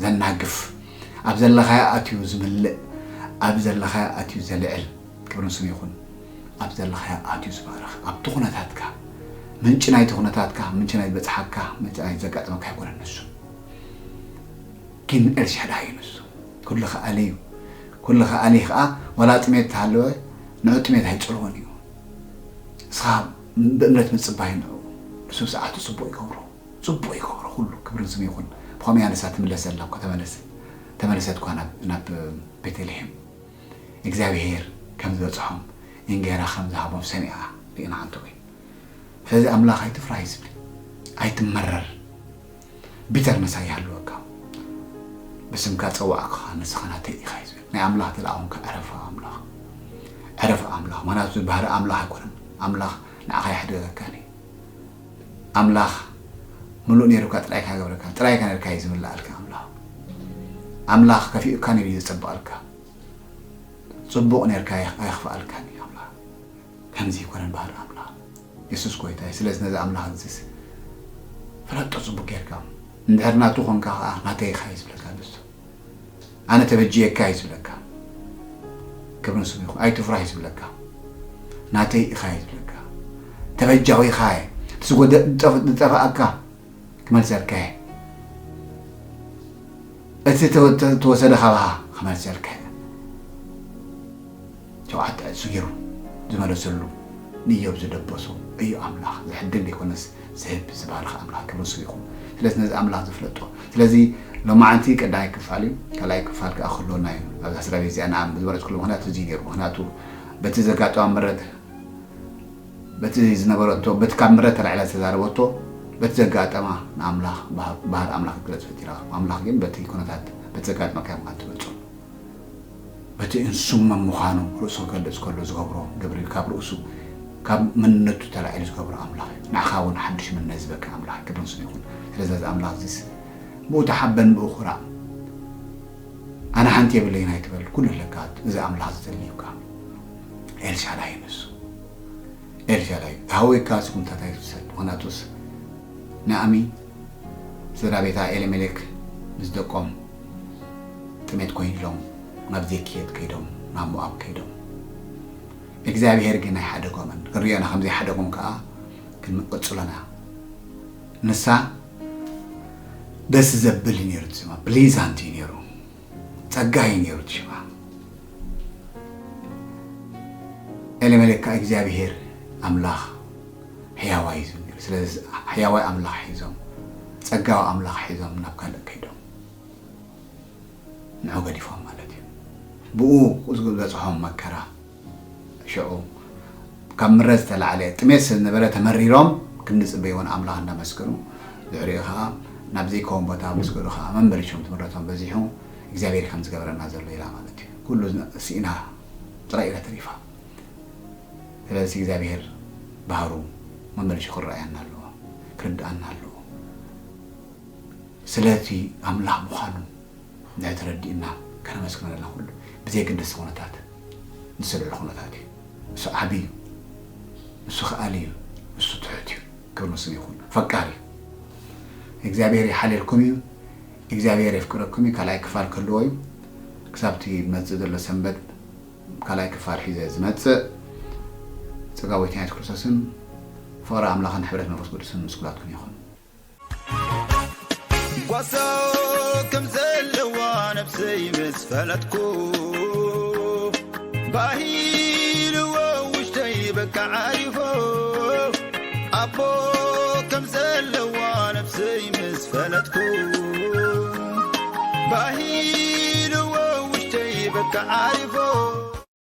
ዘናግፍ፣ ኣብ ዘለኻዮ ኣትዩ ዝምልእ፣ ኣብ ዘለኻዮ ኣትዩ ዘልዕል፣ ክብርን ስም ይኹን፣ ኣብ ዘለኻዮ ኣትዩ ዝባርኽ፣ ኣብቲ ኩነታትካ፣ ምንጪ ናይቲ ኩነታትካ፣ ምንጪ ናይ ዝበጽሓካ፣ ምንጪ ናይ ዘጋጠመካ ኣይኮነን ንሱ። ግን ኤልሻዳይ እዩ ንሱ። ኩሉ ከኣሊ እዩ። ኩሉ ከኣሊ ከኣ ዋላ ጥሜት ተሃለወ ንዑ ጥሜት ኣይጸልዎን እዩ። ንስኻ ብእምነት ምጽባይ ንዑ። ንሱ ሰዓቱ ጽቡቕ ይገብሮ። ጽቡቕ ይገብሮ ኩሉ። ክብርን ስም ይኹን። ብኸምኡ እያ ንሳ ትምለሰላ እኮ፣ ተመለሰ-፣ ተመለሰት እኳ ናብ፣ ናብ ቤተልሔም። እግዚኣብሔር ከም ዝበጽሖም እንጌራ ከም ዝሃቦም ሰሚዓ ርኢና ኣንተ ወይ። ስለዚ ኣምላኽ ኣይትፍራህ እዩ ዝብል። ኣይትመረር። ቢተርነስ ኣይሃልወካ። ብስምካ ጸዋዕካ ንስኻ ናተይ ኢኻ እዩ ዝብል። ናይ ኣምላኽ ተላኣኹምካ ዕረፍ ኣምላኽ። ዕረፍ ኣምላኽ። ምኽንያቱ ባህሪ ኣምላኽ ኣይኮነን። ኣምላኽ ንዓኻ ይሕደገካን እዩ። ኣምላኽ ምሉእ ነይሩካ ጥራይካ ይገብረካ። ጥራይካ ነርካ እዩ ዝምላኣልካ ኣምላኽ። ኣምላኽ ከፊኡካ ነይሩ እዩ ዘጸብቐልካ። ጽቡቕ ነርካ ኣይ-፣ ኣይኽፍኣልካን እዩ ኣምላኽ። ከምዚ ይኮነን ባህሪ ኣምላኽ። የሱስ ጎይታ እዩ። ስለዚ ነዚ ኣምላኽ እዚስ ፍለጦ ጽቡቕ ጌርካ። እንድሕር ናቱ ኮንካ ከኣ ናተይ ኢኻ እዩ ዝብለካ ንሱ። ኣነ ተበጅየካ እዩ ዝብለካ። ክብርን ስም ይኹን። ኣይትፍራህ እዩ ዝብለካ። ናተይ ኢኻ እዩ ዝብለካ። ተበጃዊኻ እየ። እቲ ዝጎደ-፣ ዝጠፍ-፣ ዝጠፋኣካ ክመልሰልካ እየ። እቲ ተወ-፣ ተ-፣ ተወሰደ ካባኻ ክመልሰልካ እየ። ሸውዓተ ዕጽ ገይሩ ዝመለሰሉ ንኢዮብ ዝደበሶ እዩ ኣምላኽ። ዝሕድግ ዘይኮነስ ዝህብ ዝባርኽ ኣምላኽ ክብሪ ንሱ ይኹን። ስለዚ ነዚ ኣምላኽ ዝፍለጦ። ስለዚ ሎማዓንቲ ቀዳማይ ክፋል እዩ። ካልኣይ ክፋል ከኣ ክህልወና እዩ። ኣብዛ ስድራ ቤት እዚኣ ንዓ ዝመረጽኩሉ ምኽንያት እዚ እዩ ነይሩ። ምኽንያቱ በቲ ዘጋጠማ ምረት፣ በቲ ዝነበረቶ፣ በቲ ካብ ምረት ተላዒላ ዝተዛረበቶ፣ በቲ ዘጋጠማ ንኣምላኽ፣ ባህር፣ ባህር ኣምላኽ ክትገልጽ ፈቲራ። ኣምላኽ ግን በቲ ኩነታት፣ በቲ ዘጋጠመካ እዮም ትገልጾ። በቲ እንሱም መን ምዃኑ ርእሱ ክገልጽ ከሎ ዝገብሮ ግብሪ፣ ካብ ርእሱ፣ ካብ መንነቱ ተላዒሉ ዝገብሮ ኣምላኽ እዩ። ንዓኻ እውን ሓድሽ መንነት ዝበካ ኣምላኽ ክብርን ስም ይኹን። ስለዚ እዚ ኣምላኽ እዚስ ብኡ ተሓበን ብኡ ኩራዕ። ኣነ ሓንቲ የብለይን ኣይትበል፣ ኩሉ ኣለካ። እዚ ኣምላኽ ዝደልዩካ ኤልሻዳይ እዩ ንሱ። ኤልሻዳይ፣ ሃወይካ ስጉምታት ኣይትውሰድ። ምኽንያቱስ ንኣሚ ስድራ ቤታ ኤሊሜሌክ ምስ ደቆም ጥሜት ኮይኑሎም ናብ ዘይክየድ ከይዶም፣ ናብ ሞኣብ ከይዶም። እግዚኣብሔር ግን ኣይሓደጎምን። ክንሪኦና ከም ዘይሓደጎም ከኣ ክንቀጽሎና። ንሳ ደስ ዘብል እዩ ነይሩ እቲ ሽማ፣ ፕሊዛንት እዩ ነይሩ። ጸጋ እዩ ነይሩ እቲ ሽማ። ኤሊሜሌክ ከኣ እግዚኣብሔር ኣምላኽ ሕያዋይ እዩ ዝብል ነይሩ። ስለዚ ሕያዋይ ኣምላኽ ሒዞም፣ ጸጋዊ ኣምላኽ ሒዞም ናብ ካልእ ከይዶም። ንዑ ገዲፎም ማለት እዩ። ብኡ ዝበጽሖም መከራ። ሽዑ ካብ ምረት ዝተላዕለ ጥሜት ስለ ዝነበረ ተመሪሮም ክንዲ ጽበይዎ ንኣምላኽ እንዳመስገኑ፣ ድሕሪኡ ኸኣ ናብ ዘይከውን ቦታ ምስ ከዱ ኸኣ መመሊሾም እቲ ምረቶም በዚሑ እግዚኣብሔር ከም ዝገብረና ዘሎ ኢላ ማለት እዩ። ኩሉ ስኢና ጥራይ ኢላ ተሪፋ። ስለዚ እግዚኣብሔር ባህሩ መመሊሹ ክረኣየና ኣለዎ፣ ክርድኣና ኣለዎ። ስለቲ ኣምላኽ ምዃኑ እንድሕር ተረዲእና ከነመስግኖ ኣለና። ኩሉ ብዘየገድስ ኩነታት፣ ንስልዑ ኩነታት እዩ። እሱ ዓቢ እዩ፣ እሱ ከኣሊ እዩ፣ እሱ ትሑት እዩ። ክብሪ ንስሙ ይኹን። ፈቃር እዩ። እግዚኣብሔር ይሓልየልኩም እዩ፣ እግዚኣብሔር የፍቅረኩም እዩ። ካልኣይ ክፋል ክህልዎ እዩ። ክሳብቲ ዝመጽእ ዘሎ ሰንበት ካልኣይ ክፋል ሒዘ ዝመጽእ። ጸጋ ጎይታና የሱስ ክርስቶስን ፍቕሪ ኣምላኽን ሕብረት መንፈስ ቅዱስን ምስ ኩላትኩም ይኹን። ጓሳ ከም ዘለዋ ነብሰይ ምስ ፈለጥኩ፣ ባሂልዎ ውሽጠይ በቃ ዓሪፎ። ኣቦ ከም ዘለዋ ነብሰይ ምስ ፈለጥኩ፣ ባሂልዎ ውሽጠይ በቃ ዓሪፎ።